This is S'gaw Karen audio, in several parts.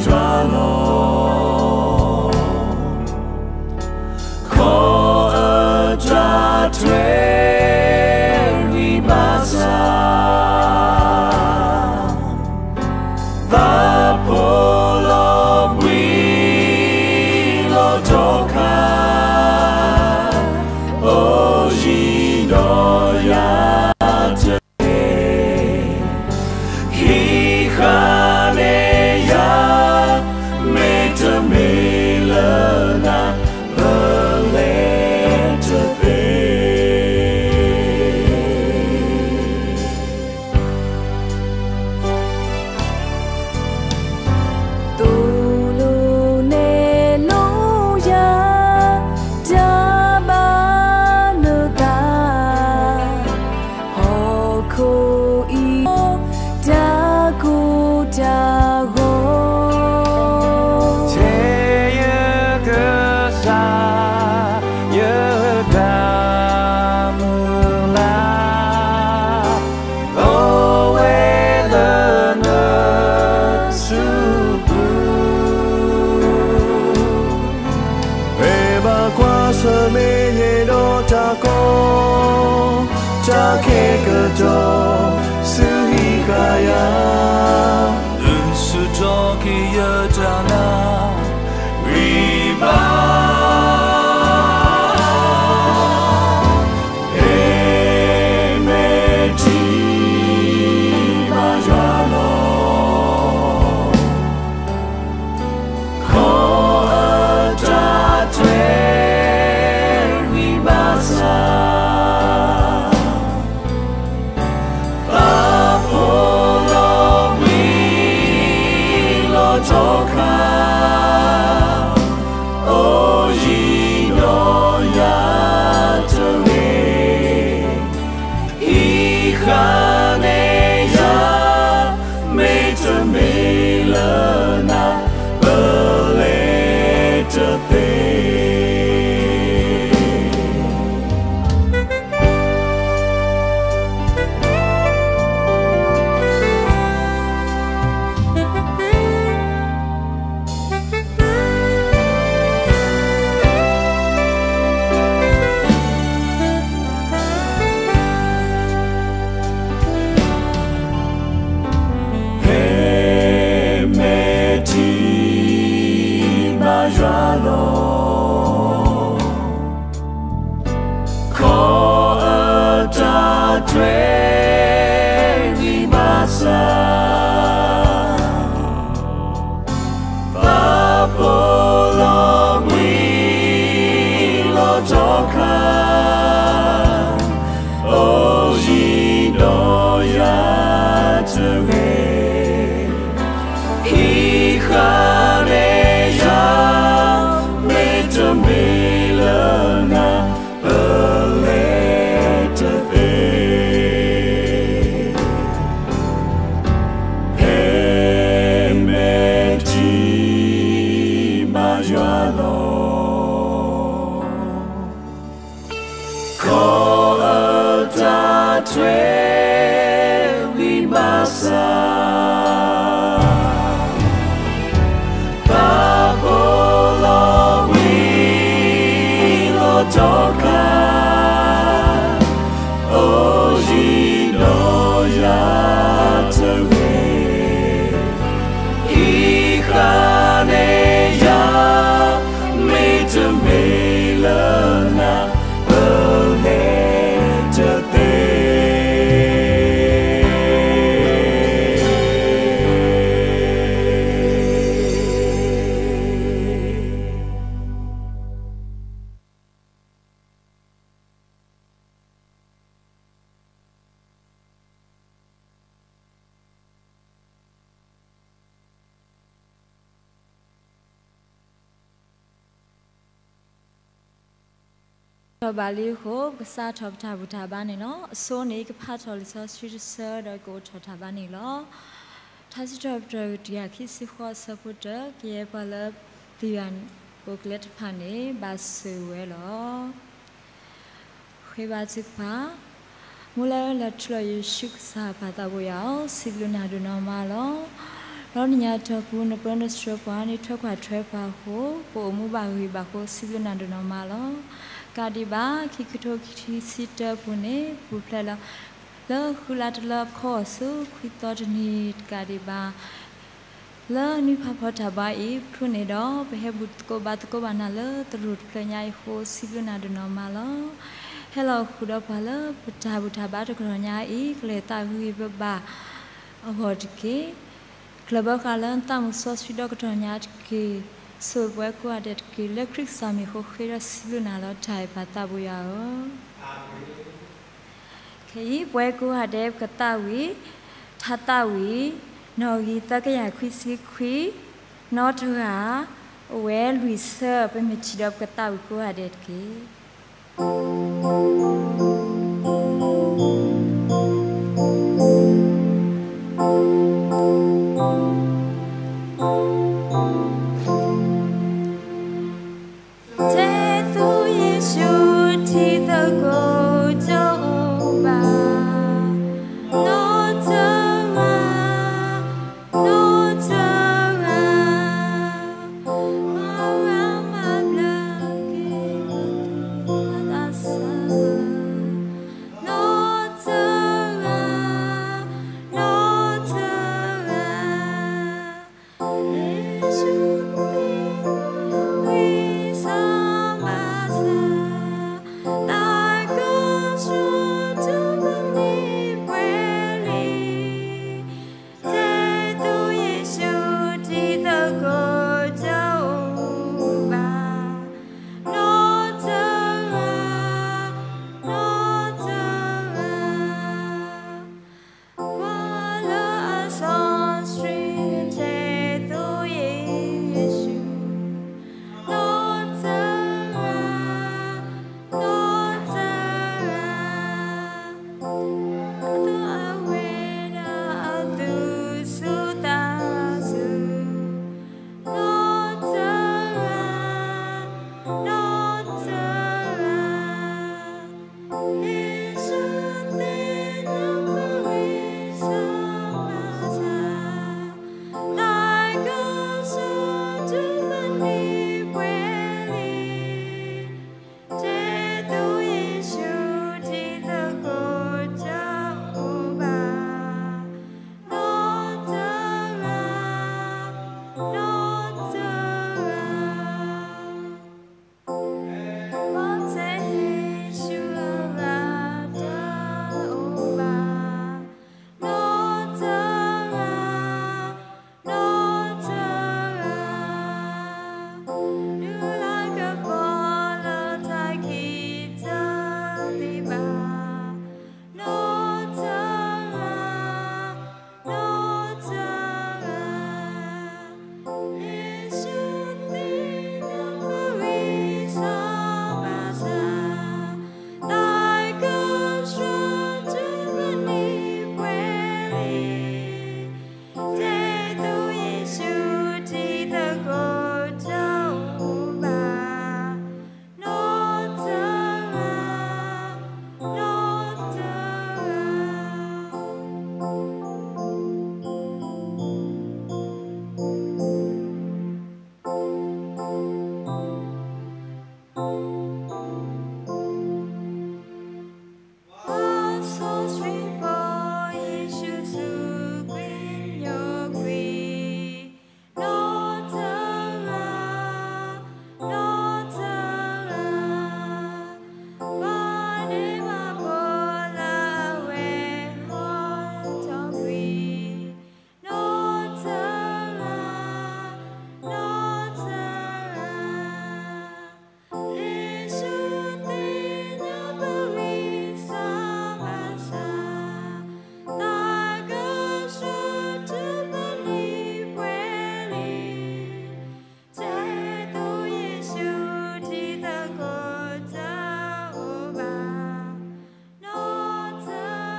ယွၤလီၤ. ခီအတၢ်ထွဲဝံၤဘၣ်ဆၣ် သးဖိလီၤဘှံးလီၤထီခါ, အိၣ်ယံၤဒီးယၤတဂ့ၤ, ဟံးဃာ်န့ၢ်ယၤ, မ့တမ့ၢ်လၢနၤ ပလဲၤတသ့. သိၣ်လိနဲၣ်လိယၤ တၢ်ဘၣ်နသး, ဟီၣ်ခိၣ်အံၤ တၢ်ကိၢ်တၢ်ဂီၤ, ထဲယကစၢ် ယတၢ်မုၢ်လၢ် အိၣ်ဝဲလၢနစုပူၤ, ဖဲဘၣ်ကွၢ်ဆၢၣ်မဲာ်ယဲဒီးတၢ်ကီ တၢ်ခဲကတီၢ် ဆူဟံးဃာ်ယၤ, ဒုးဆူၣ်ထီၣ်က့ၤယတၢ်နာ် ဝံၤဘၣ် ဟဲမ့ၢ်ထံၣ်ဘၣ်ယွၤလီၤ. ခီအတၢ်ထွဲ ဝံၤဘၣ်ဆၣ် သးဖိလီၤဘှံးလီၤထီခါ, အိၣ်ယံၤဒီးယၤတဂ့ၤ, ဟံးဃာ်န့ၢ်ယၤ, မ့တမ့ၢ်လၢနၤ ပလဲၤတသ့. ဟဲမ့ၢ်ထံၣ်ဘၣ်ယွၤလီၤ. ခီအတၢ်ထွဲ ဝံၤဘၣ်ဆၣ် သးဖိလီၤဘှံးလီၤထီခါ, အိၣ်ယံၤဒီးယၤတဂ့ၤ, ဟံးဃာ်န့ၢ်ယၤ, မ့တမ့ၢ်လၢနၤ ပလဲၤတသ့. ဟဲမ့ၢ်ထံၣ်ဘၣ်ယွၤလီၤ. ခီအတၢ်ထွဲ ဝံၤဘၣ်ဆၣ် သးဖိလီၤဘှံးလီၤထီခါ, အိၣ်ယံၤဒီးယၤတဂ့ၤ, ဟံးဃာ်န့ၢ်ယၤ, မ့တမ့ၢ်လၢနၤ ပလဲၤတသ့. ထီၣ်ဘၣ်လံအဃိ ပကစးထီၣ်ပတၢ်ဘူၣ်တၢ်ဘါန့ၣ်လီၤ. အဆိန့ၣ် ကဖးထီၣ်လံာ်စီဆှံတဆၢဒီးကအိးထီၣ်တၢ်ဘါန့ၣ်လီၤ. ထါစံးထီၣ်ပတြၢၤတကယၤခံဆံဃိးအဆၢဖိတၢ, ကယဲၢ်ပှၤလၢသုးယၤကိးကလၢတဖၣ်န့ၣ် ဘၣ်ဆိၣ်ဂ့ၤဝဲလီၤ. ဃ့ဘါထုကဖၣ်. မိၢ်လၢအအၢလီၤထူလီၤယ့ၣ်ၡူးကစၢ် ပၢ်သးဘိယွၤဧၢ, စံးဘျုးနၤဒိၣ်နီၢ်မးလီၤ. လီၤနံၤညါတီၢ်ပူၤ နပၢနဆှၢပှၤ နံၣ်ထွဲကွၢ်ထွဲပှၤအဃိ ပအိၣ်မူဘၣ်ဂ့ၤဘၣ်အဃိ စံးဘျုးနၤဒိၣ်နီၢ်မးလီၤ. ကးဒံးဘၣ် ခံကထိခံဆံတၢပူၤန့ၣ် ပူၤဖျဲးလီၤ လၢဃုလါတလၢ ခီဂီၤဆူ ခွံသီတနံၤ ကးဒံးဘၣ် လၢနွံဖးဖီတၢ်ဘါအံၤ ဖုၣ်န့ၣ်ဒီး ပဟဲဘူးသကိးဘါသကိးဘၣ်နၤလၢသရူးတဖျၢၣ်ညါအံၤအဃိ စံးဘျုးနၤဒိၣ်နီၢ်မးလီၤ. ဟဲလီၤဃုာ်ဒီးပှၤလၢပတၢ်ဘူၣ်တၢ်ဘါတကတီၢ်ညါအံၤ ကလဲၤသးဂ့ၤဘၣ်အဂီၢ်တက့ၢ်. ကျၢၢ်ဘၢဃာ်လၢနသးမုၢ်စီဆှံဒီကတီၢ်ညါတက့ၢ်. ဆိၣ်ဂ့ၤပဝဲကိးဂၤဒဲးတက့ၢ်. လၢခရံာ်ကစၢ်မံၤအဃိ ဃ့ဒီးစံးဘျုးနၤလီၤ တၢ်အဲၣ်ပၢ်သးဘိယွၤဧၢ. ခဲအံၤ ပဝဲကိးဂၤဒဲး ပကသးဝံၣ် ထါသးဝံၣ် နီၣ်ဂံၢ်သၢကယၤခွံဆံခွံ နီတဂၤ အိၣ်ဝဲလွံၢ်ဆၢ ပမ့ၢ်ထံၣ်ဒီးပကသးဝံၣ်ကိးဂၤဒဲးတက့ၢ်. တဲသိးယ့ၣ်ၡူးထံသကိးတအိၣ်ဘၣ်, နီတဂၤ, နီတဂၤ, မၤရၤမၤဘျါက့ၤပသူၣ်သးစၢ်, နီတဂၤ, နီတဂၤ တဲသိးယ့ၣ်ၡူးထံသကိးတအိၣ်ဘၣ်, နီတဂၤ, နီတဂၤ ပှၤလၢအစီဆှံတဲသိးယ့ၣ်ၡူး, နီတဂၤ, နီတဂၤ, အဝဲဒၣ်အသူၣ်ဆူၣ်သးဆူၣ်, နီတဂၤ, နီတဂၤ ယ့ၣ်ၡူးသ့ၣ်နီၣ်ပဂံၢ်စၢ်ဘါစၢ်, တၢ်ကစီၣ်တမံၤပှဲၤလံ, တဲသိးယ့ၣ်ၡူးထံသကိးတအိၣ်ဘၣ်, နီတဂၤ, နီတဂၤ ပှၤတဲယ့ၣ်ၡူးအဂၤတအိၣ်ဘၣ်, နီတဂၤ, နီတဂၤ, ဒုးလၤကပီၤလၢတၢ်ခံးတသ့ဘၣ်, နီတဂၤ, နီတဂၤ ယ့ၣ်ၡူးသ့ၣ်နီၣ်ပဂံၢ်စၢ်ဘါစၢ်, တၢ်ကစီၣ်တမံၤပှဲၤလံ, တဲသိးယ့ၣ်ၡူးထံသကိးတအိၣ်ဘၣ်, နီတဂၤ, နီတဂၤ ပှၤစီဆှံဖိယ့ၣ်ၡူးဆူကွံာ် ညိကွံာ်, နီတဂၤ, နီတဂၤ, ပှၤဒ့မၤဖိလၢအဝဲဟီၣ်ထီၣ်ကွံာ်, နီတဂၤ, နီတဂၤ ယ့ၣ်ၡူးသ့ၣ်နီၣ်ပဂံၢ်စၢ်ဘါစၢ်, တၢ်ကစီၣ်တမံၤပှဲၤလံ, တဲသိးယ့ၣ်ၡူးထံသကိးတအိၣ်ဘၣ်, နီတဂၤ, နီတဂၤ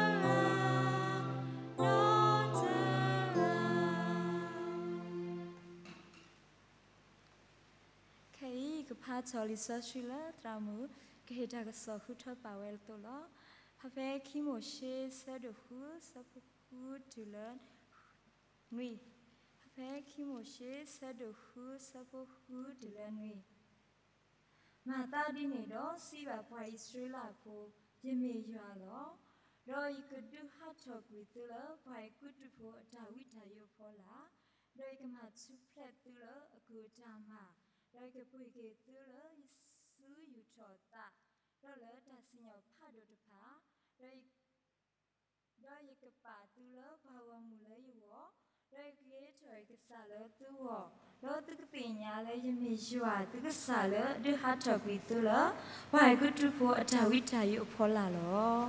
ခဲအံၤ ကဖးထီၣ်လံာ်စီဆှံလၢသရၣ်မုၣ် ကဟ့ၣ်တၢ်ကစီၣ်ဃုထၢပာ်ဝဲအသိးလီၤ. ဖဲခံမိၤၡ့ ဆၢဒိၣ်ဃု ဆၢဖိဃုတုၤလၢနွံ, ဖဲ ဖဲခံမိၤၡ့ ဆၢဒိၣ်ဃု ဆၢဖိဃုတုၤလၢနွံ, မၤသးဒ်န့ၣ်ဒီးစံးဘၣ်ပှၤအံၣ်စရ့လးဖိ, ယမ့ၢ်ယွၤလီၤ. ဒီးယကဒုးဟးထီၣ်ကွံာ်သုလၢပှၤအဲၤကူပတူးဖိအတၢ်ဝံတၢ်ယိးအဖီလာ်, ဒီးယကမၤထူၣ်ဖျဲးသုလၢအကူၣ်အတၢ်မၤ, ဒီးယကပှ့ၤက့ၤသုလၢယစုယူာ်ထီၣ်အသး, ဒီးလၢတၢ်စံၣ်ညီၣ်ဖးဒိၣ်တဖၣ်, ဒီးယ ဒီးယကပာ်သုလၢပှၤဂီၢ်မုၢ်လၢယဂီၢ်, ဒီးယကကဲထီၣ်ယကစၢ်လၢသုဂီၢ်, ဒီးသုကသ့ၣ်ညါလၢယမ့ၢ်ယွၤသုကစၢ်လၢဒုးဟးထီၣ်ကွံာ်သုလၢ ပှၤအဲၤကူပတူးဖိအတၢ်ဝံတၢ်ယိးအဖီလာ်လီၤ.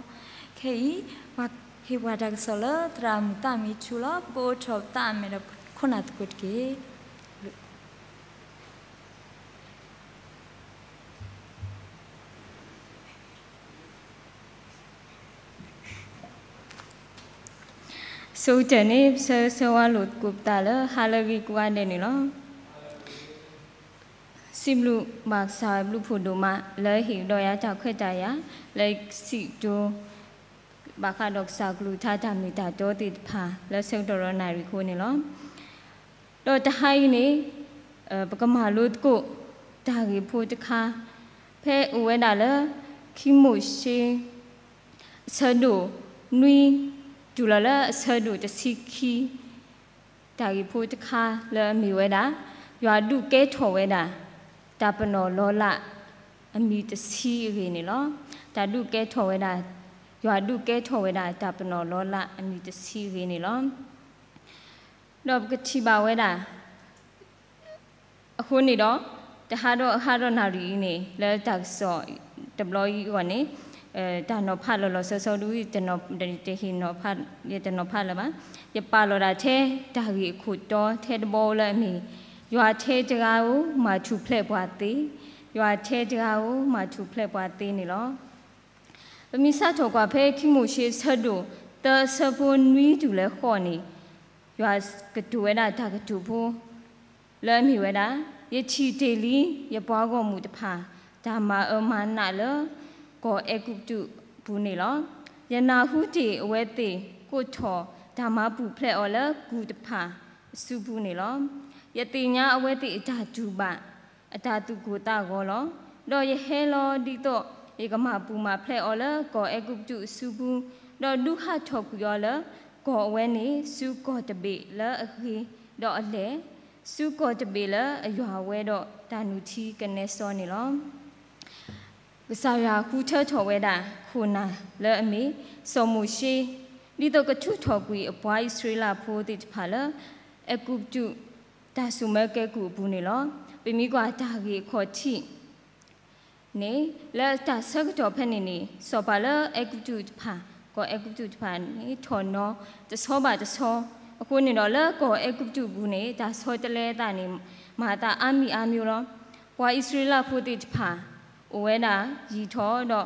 ခဲအံၤ, ပဟ့ၣ်ပှၤတၢ်ကစီၣ်လၢသရၣ်မုၣ်သၣ်မံထူလီၤ. ပကအိးထီၣ်ပသးအမဲာ်ဒီးခိၣ်နၢ်သကိးတက့ၢ်. ဆိကတၢၢ်န့ၣ် ပဆၢဂ့ၤဆၢဝါလိာ်သကိးပသးလၢဟါလၢအဂ့ၤကိးဂၤဒဲးန့ၣ်လီၤ. စံးဘျုးဘၣ်ကစၢ်ယွၤအဘျုးဖးဒိၣ်မး လၢဟ့ၣ်ကဒီးယၤတၢ်ခွဲးတၢ်ယာ် လၢစံးကတိၤ ဘၣ်ဃးဒီးကစၢ်ကလုၢ်ကထါတၢ်မ့ၢ်တၢ်တီသ့ၣ်တဖၣ် လၢဆၢကတီၢ်ဒီးနၣ်ရံၣ်အဃိန့ၣ်လီၤ. ဒီးတဟါအံၤန့ၣ်, ပကမၤလိသကိး တၢ်ဂ့ၢ်ဖိတခါ, ဖဲအိၣ်ဝဲဒၣ်လၢ ခံမိၤၡ့ အဆၢဒိၣ်နွံ တုၤလီၤလၢအဆၢဒိၣ်တဆံခံ တၢ်ဂ့ၢ်ဖိတခါလၢအမ့ၢ်ဝဲဒၣ်, ယွၤဒုးကဲထီၣ်ဝဲဒၣ် တၢ်ပနီၣ်လီၤလး အမံၤတဆံအဂ့ၢ်န့ၣ်လီၤ. တၢ်ဒုးကဲထီၣ်ဝဲဒၣ်, ယွၤဒုးကဲထီၣ်ဝဲဒၣ်တၢ်ပနီၣ်လီၤလးအမံၤတဆံအဂ့ၢ်န့ၣ်လီၤ. ဒီးပကထံၣ်ဘၣ်ဝဲဒၣ် အဃိန့ၣ်ဒီး, တဟးဒီးဟးဒီးနၣ်ရံၣ်အံၤန့ၣ် လၢတၢ်ကစီၣ်တဘျီအံၤအဂီၢ်န့ၣ်, တၢ်နီၤဖးလီၤလီၤဆီဆီဒ် တဟ့ၣ်, ယတနီၤဖးလၢၤဘၣ်. ယပာ်လီၤဒၣ်ထဲတၢ်ဂ့ၢ်အခိၣ်တီထဲတဘီလၢအမ့ၢ်, ယွၤထဲတဂၤဧိၤ မၤထူၣ်ဖျဲးပှၤသ့, ယွၤထဲတဂၤဧိၤ မၤထူၣ်ဖျဲးပှၤသ့န့ၣ်လီၤ. ပမ့ၢ်စးထီၣ်ကွၢ်ဖဲ ခံမိၤၡ့ ဆၢဒိၣ်သၢ ဆၢဖိနွံတုၤလၢဃိးန့ၣ်, ယွၤကတိၤဝဲဒၣ်တၢ်ကတိၤဖိ လၢအမ့ၢ်ဝဲဒၣ်, ယထံၣ်တ့ၢ်လံ ယပှၤဂီၢ်မုၢ်တဖၣ် တၢ်မၤအၢမၤနးလၢ ကီၢ်အဲၤကူပတူးအပူၤန့ၣ်လီၤ. ယနၢ်ဟူတ့ၢ်အဝဲသ့ၣ်ကိးထီၣ် တၢ်မၤပူၤဖျဲးအီၤလၢကူၣ်တဖၣ်အစုပူၤန့ၣ်လီၤ. ယသ့ၣ်ညါအဝဲသ့ၣ်အတၢ်တူၢ်ဘၣ် အတၢ်သူၣ်ကိၢ်သးဂီၤလီၤ. ဒီးယဟဲလီၤဒ်သိး ယကမၤပူၤမၤဖျဲးအီၤလၢ ကီၢ်အဲၤကူပတူးအစုပူၤ, ဒီးဒုးဟးထီၣ်ကွံာ်အီၤလၢ ကီၢ်အဝဲန့ၣ် ဆူကီၢ်တဘ့ၣ်လၢအဂ့ၤဒီးအလဲၢ်, ဆူကီၢ်တဘ့ၣ်လၢအယွၤဝဲဒီး တၢ်နုၢ်ထံကနဲစီန့ၣ်လီၤ. ကစၢ်ယွၤဃုထၢထီၣ်ဝဲဒၣ် ခိၣ်နၢ်လၢအမ့ၢ် စီၤမိၤၡ့, ဒ်သိးကထုးထီၣ်ကွံာ်အပှၤအံၣ်စရ့လးဖိသ့ၣ်တဖၣ်လၢ အဲၤကူပတူး တၢ်စိာ်မၢကဲကုၢ်အပူၤန့ၣ်လီၤ. ပမ့ၢ်ကွၢ်တၢ်ဂ့ၢ်အခီၣ်ထံးန့ၣ်, လၢတၢ်ဆၢကတီၢ်ဖဲန့ၣ်န့ၣ် စီၤပၤလၢအဲၤကူပတူးတဖၣ်, ကီၢ်အဲၤကူပတူးတဖၣ်န့ၣ် ထီၣ်နီၤတဆီဘၣ်တဆီ, အဃိန့ၣ်ဒီးလၢကီၢ်အဲၤကူပတူးအပူၤန့ၣ် တၢ်ဆီတလဲအသးန့ၣ် မၤအသးအါမံၤအါမံၤလီၤ. ပှၤအံၣ်စရ့လးဖိသ့ၣ်တဖၣ် အိၣ်ဝဲဒၣ်ယံာ်ထီၣ်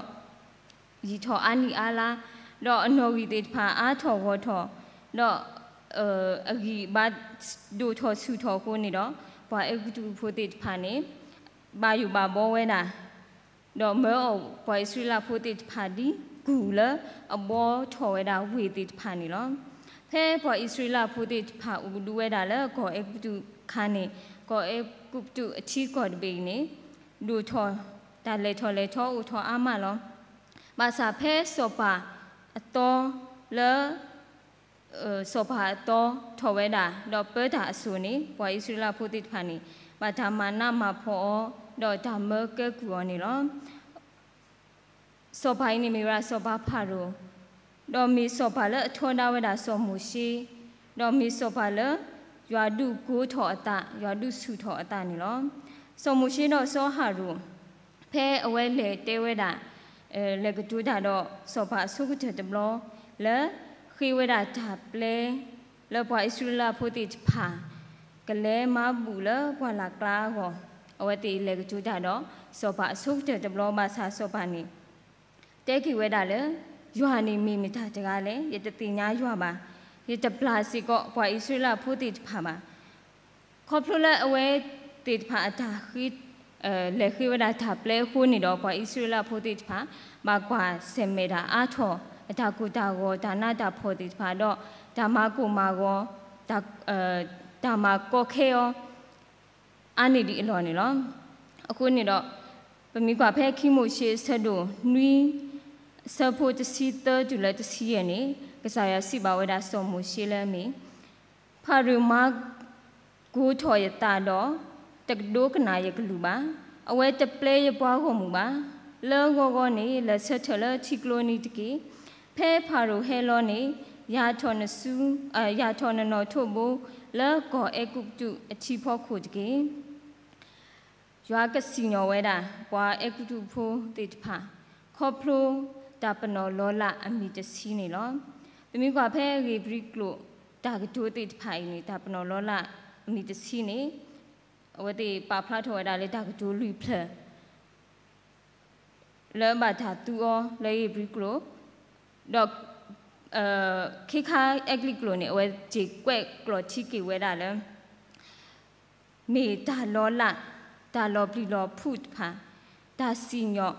ဒီး ယံာ်ထီၣ်အါနံၣ်အါလါ, ဒီးအနီၣ်ဂံၢ်သ့ၣ်တဖၣ်အါထီၣ်ဂီၤထီၣ်, ဒီး အဂံၢ်ဘါဒိၣ်ထီၣ်ဆူၣ်ထီၣ်အဃိန့ၣ်ဒီး ပှၤအဲၤကူပတူးဖိသ့ၣ်တဖၣ်န့ၣ် ဘၣ်ယိၣ်ဘၣ်ဘှီဝဲဒၣ်, ဒီးမၢအီၣ်ပှၤအံၣ်စရ့လးဖိသ့ၣ်တဖၣ်ဒ်ကူၣ်လၢအဘှီထီၣ်ဝဲဒၣ်ဝ့ၢ်သ့ၣ်တဖၣ်န့ၣ်လီၤ. ဖဲပှၤအံၣ်စရ့လးဖိသ့ၣ်တဖၣ်အိၣ်ဒူဝဲဒၣ်လၢကီၢ်အဲၤကူပတူးအခါန့ၣ်, ကီၢ်အဲၤကူပတူးအထံကီၢ်တဘ့ၣ်န့ၣ် ဒိၣ်ထီၣ်တၢ်လဲၤထီၣ်လဲၤထီအိၣ်ထီၣ်အါမးလီၤ. ဘၣ်ဆၣ်ဖဲစီၤပၤအသီလၢ စီၤပၤအသီထီၣ်ဝဲဒၣ် ဒီးပၢတၢ်အစိၤန့ၣ် ပှၤအံၣ်စရ့လးဖိသ့ၣ်တဖၣ်န့ၣ် ဘၣ်တၢ်မၤနးမၤဖှီၣ်အီၤ ဒီးတၢ်မၢကဲကုၢ်အီၤန့ၣ်လီၤ. စီၤပၤအံၤန့ၣ်မ့ၢ်ဝဲဒၣ်စီၤပၤဖၤရိၤ, ဒီးမ့ၢ်စီၤပၤလၢအထီဒါဝဲဒၣ်စီၤမိၤၡ့, ဒီးမ့ၢ်စီၤပၤလၢ ယွၤဒုးကိးထီၣ်အသး ယွၤဒုးဆူၣ်ထီၣ်အသးန့ၣ်လီၤ. စီၤမိၤၡ့ဒီးစီၤအၤဟရိၣ် ဖဲအဝဲလဲၤတဲဝဲဒၣ်, လဲၤကတိၤတၢ်ဒီးစီၤပၤအဆိကတၢၢ်တဘျီ, လၢဃ့ဝဲဒၣ်တၢ်ပျဲ လၢပှၤအံၣ်စရ့လးဖိသ့ၣ်တဖၣ် ကလဲၤမၤဘူၣ်လၢပှၢ်လၢ်ကျါအဂီၢ်, အဝဲသ့ၣ်လဲၤကတိၤတၢ်ဒီးစီၤပၤအဆိကတၢၢ်တဘျီဘၣ်ဆၣ်စီၤပၤန့ၣ် တဲက့ၤဝဲဒၣ်လၢ ယွၤန့ၣ်မ့ၢ်မတၤတဂၤလဲၣ်, ယတသ့ၣ်ညါယွၤဘၣ်, ယတပျၢ်စ့ၢ်ကီးပှၤအံၣ်စရ့လးဖိသ့ၣ်တဖၣ်ဘၣ်. ခီဖျိလၢအဝဲသ့ၣ်တဖၣ်အတၢ်ဃ့, လဲၤဃ့ဝဲဒၣ်တၢ်ပျဲအဃိန့ၣ်ဒီး ပှၤအံၣ်စရ့လးဖိသ့ၣ်တဖၣ် ဘၣ်ကွၢ်ဆၢၣ်မဲာ်တၢ်အါထီၣ် အတၢ်ကိၢ်တၢ်ဂီၤ တၢ်နးတၢ်ဖှီၣ်သ့ၣ်တဖၣ်ဒီး တၢ်မၤကိၢ်မၤဂီၤ, တၢ် တၢ်မၤကီခဲအီၤ အါန့ၢ်ဒံးအလီၢ်န့ၣ်လီၤ. အဃိန့ၣ်ဒီး ပမ့ၢ်ကွၢ်ဖဲခံမိၤၡ့အဆၢဒိၣ်နွံ အဆၢဖိတဆံသၢတုၤလၢတဆံယဲၢ်န့ၣ် ကစၢ်ယွၤစံးဘၣ်ဝဲဒၣ်စီၤမိၤၡ့လၢအမ့ၢ် ဖၤရိၤမၤကိၤထီၣ်ယသးဒီး တကဒိကနၣ်ယကလုၢ်ဘၣ်. အဝဲတပျဲယပှၤဂီၢ်မုၢ်ဘၣ်. လၢဂီၤဂီၤန့ၣ် လဲၤဆၢထၢၣ်လၢထံကျိနံၤတက့ၢ်. ဖဲဖၤရိၤဟဲလီၤန့ၣ် ယၤထီၣ်နစု, ယၤထီၣ်နနီၣ်ထိးဘိ လၢကီၢ်အဲၤကူပတူးအထံဖီခိၣ်တက့ၢ်. ယွၤကစံၣ်ညီၣ်ဝဲဒၣ် ပှၤအဲၤကူပတူးဖိသ့ၣ်တဖၣ် ခီဖျိတၢ်ပနီၣ်လီၤလးအမံၤတဆံန့ၣ်လီၤ. ပမ့ၢ်ကွၢ်ဖဲဧ့ၤဘြံၤကျိာ် တၢ်ကတိၤသ့ၣ်တဖၣ်အံၤန့ၣ် တၢ်ပနီၣ်လီၤလးအမံၤတဆံန့ၣ် အဝဲသ့ၣ်ပာ်ဖျါထီၣ်ဝဲဒၣ်လၢတၢ်ကတိၤလွံၢ်ဖျၢၣ် လၢဘၣ်တၢ်သူအီၤလၢဧ့ၤဘြံၤကျိာ်, ဒီး ခ့ခါအဲကလံးကျိာ်န့ၣ် အဝဲစ့ၢ်ကွဲးကျိာ်ထံက့ၤဝဲဒၣ်လၢ မ့ၢ်တၢ်လီၤလး, တၢ်လီၤပျံၤလီၤဖုးတဖၣ်, တၢ်စံၣ်ညီၣ်,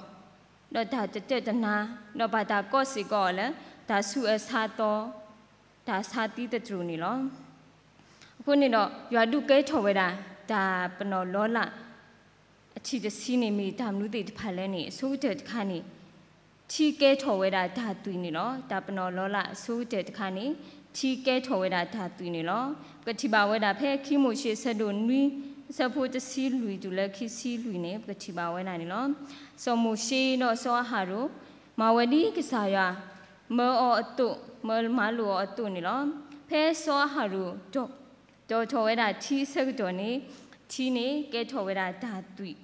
ဒီးတၢ်တတၢၢ်တနါ, ဒီးဘၣ်တၢ်ကိးစ့ၢ်ကီးအီၤလၢ တၢ်ဆူးအၢဆါသီ, တၢ်ဆါသံသတြိာ်န့ၣ်လီၤ. အဃိန့ၣ်ဒီး ယွၤဒုးကဲထီၣ်ဝဲဒၣ် တၢ်ပနီၣ်လီၤလး အထံၣ်တဆံန့ၣ်မ့ၢ်တၢ်မနုၤသ့ၣ်တဖၣ်လဲၣ်န့ၣ် အဆိကတၢၢ်တခါန့ၣ် ထံကဲထီၣ်ဝဲဒၣ်တၢ်သွံၣ်န့ၣ်လီၤ. တၢ်ပနီၣ်လီၤလးအဆိကတၢၢ်တခါန့ၣ် ထံကဲထီၣ်ဝဲဒၣ်တၢ်သွံၣ်န့ၣ်လီၤ. ပကထံၣ်ဘၣ်ဝဲဒၣ်ဖဲခံမိၤၡ့အဆၢဒိၣ်နွံ အဆၢဖိတဆံလွံၢ်တုၤလၢခံဆံလွံၢ်န့ၣ် ပကထံၣ်ဘၣ်ဝဲဒၣ်န့ၣ်လီၤ. စီၤမိၤၡ့ဒီးစီၤအၤဟရိၣ် မၤဝဲဒ်ကစၢ်ယွၤ မၢအီၤအသိး, မၢမၤလိာ်အီၤအသိးန့ၣ်လီၤ. ဖဲစီၤအၤဟရိၣ် တီၣ်ထီၣ်ဝဲဒၣ်ထံအဆၢကတီၢ်န့ၣ် ထံန့ၣ်ကဲထီၣ်ဝဲဒၣ်တၢ်သွံၣ်,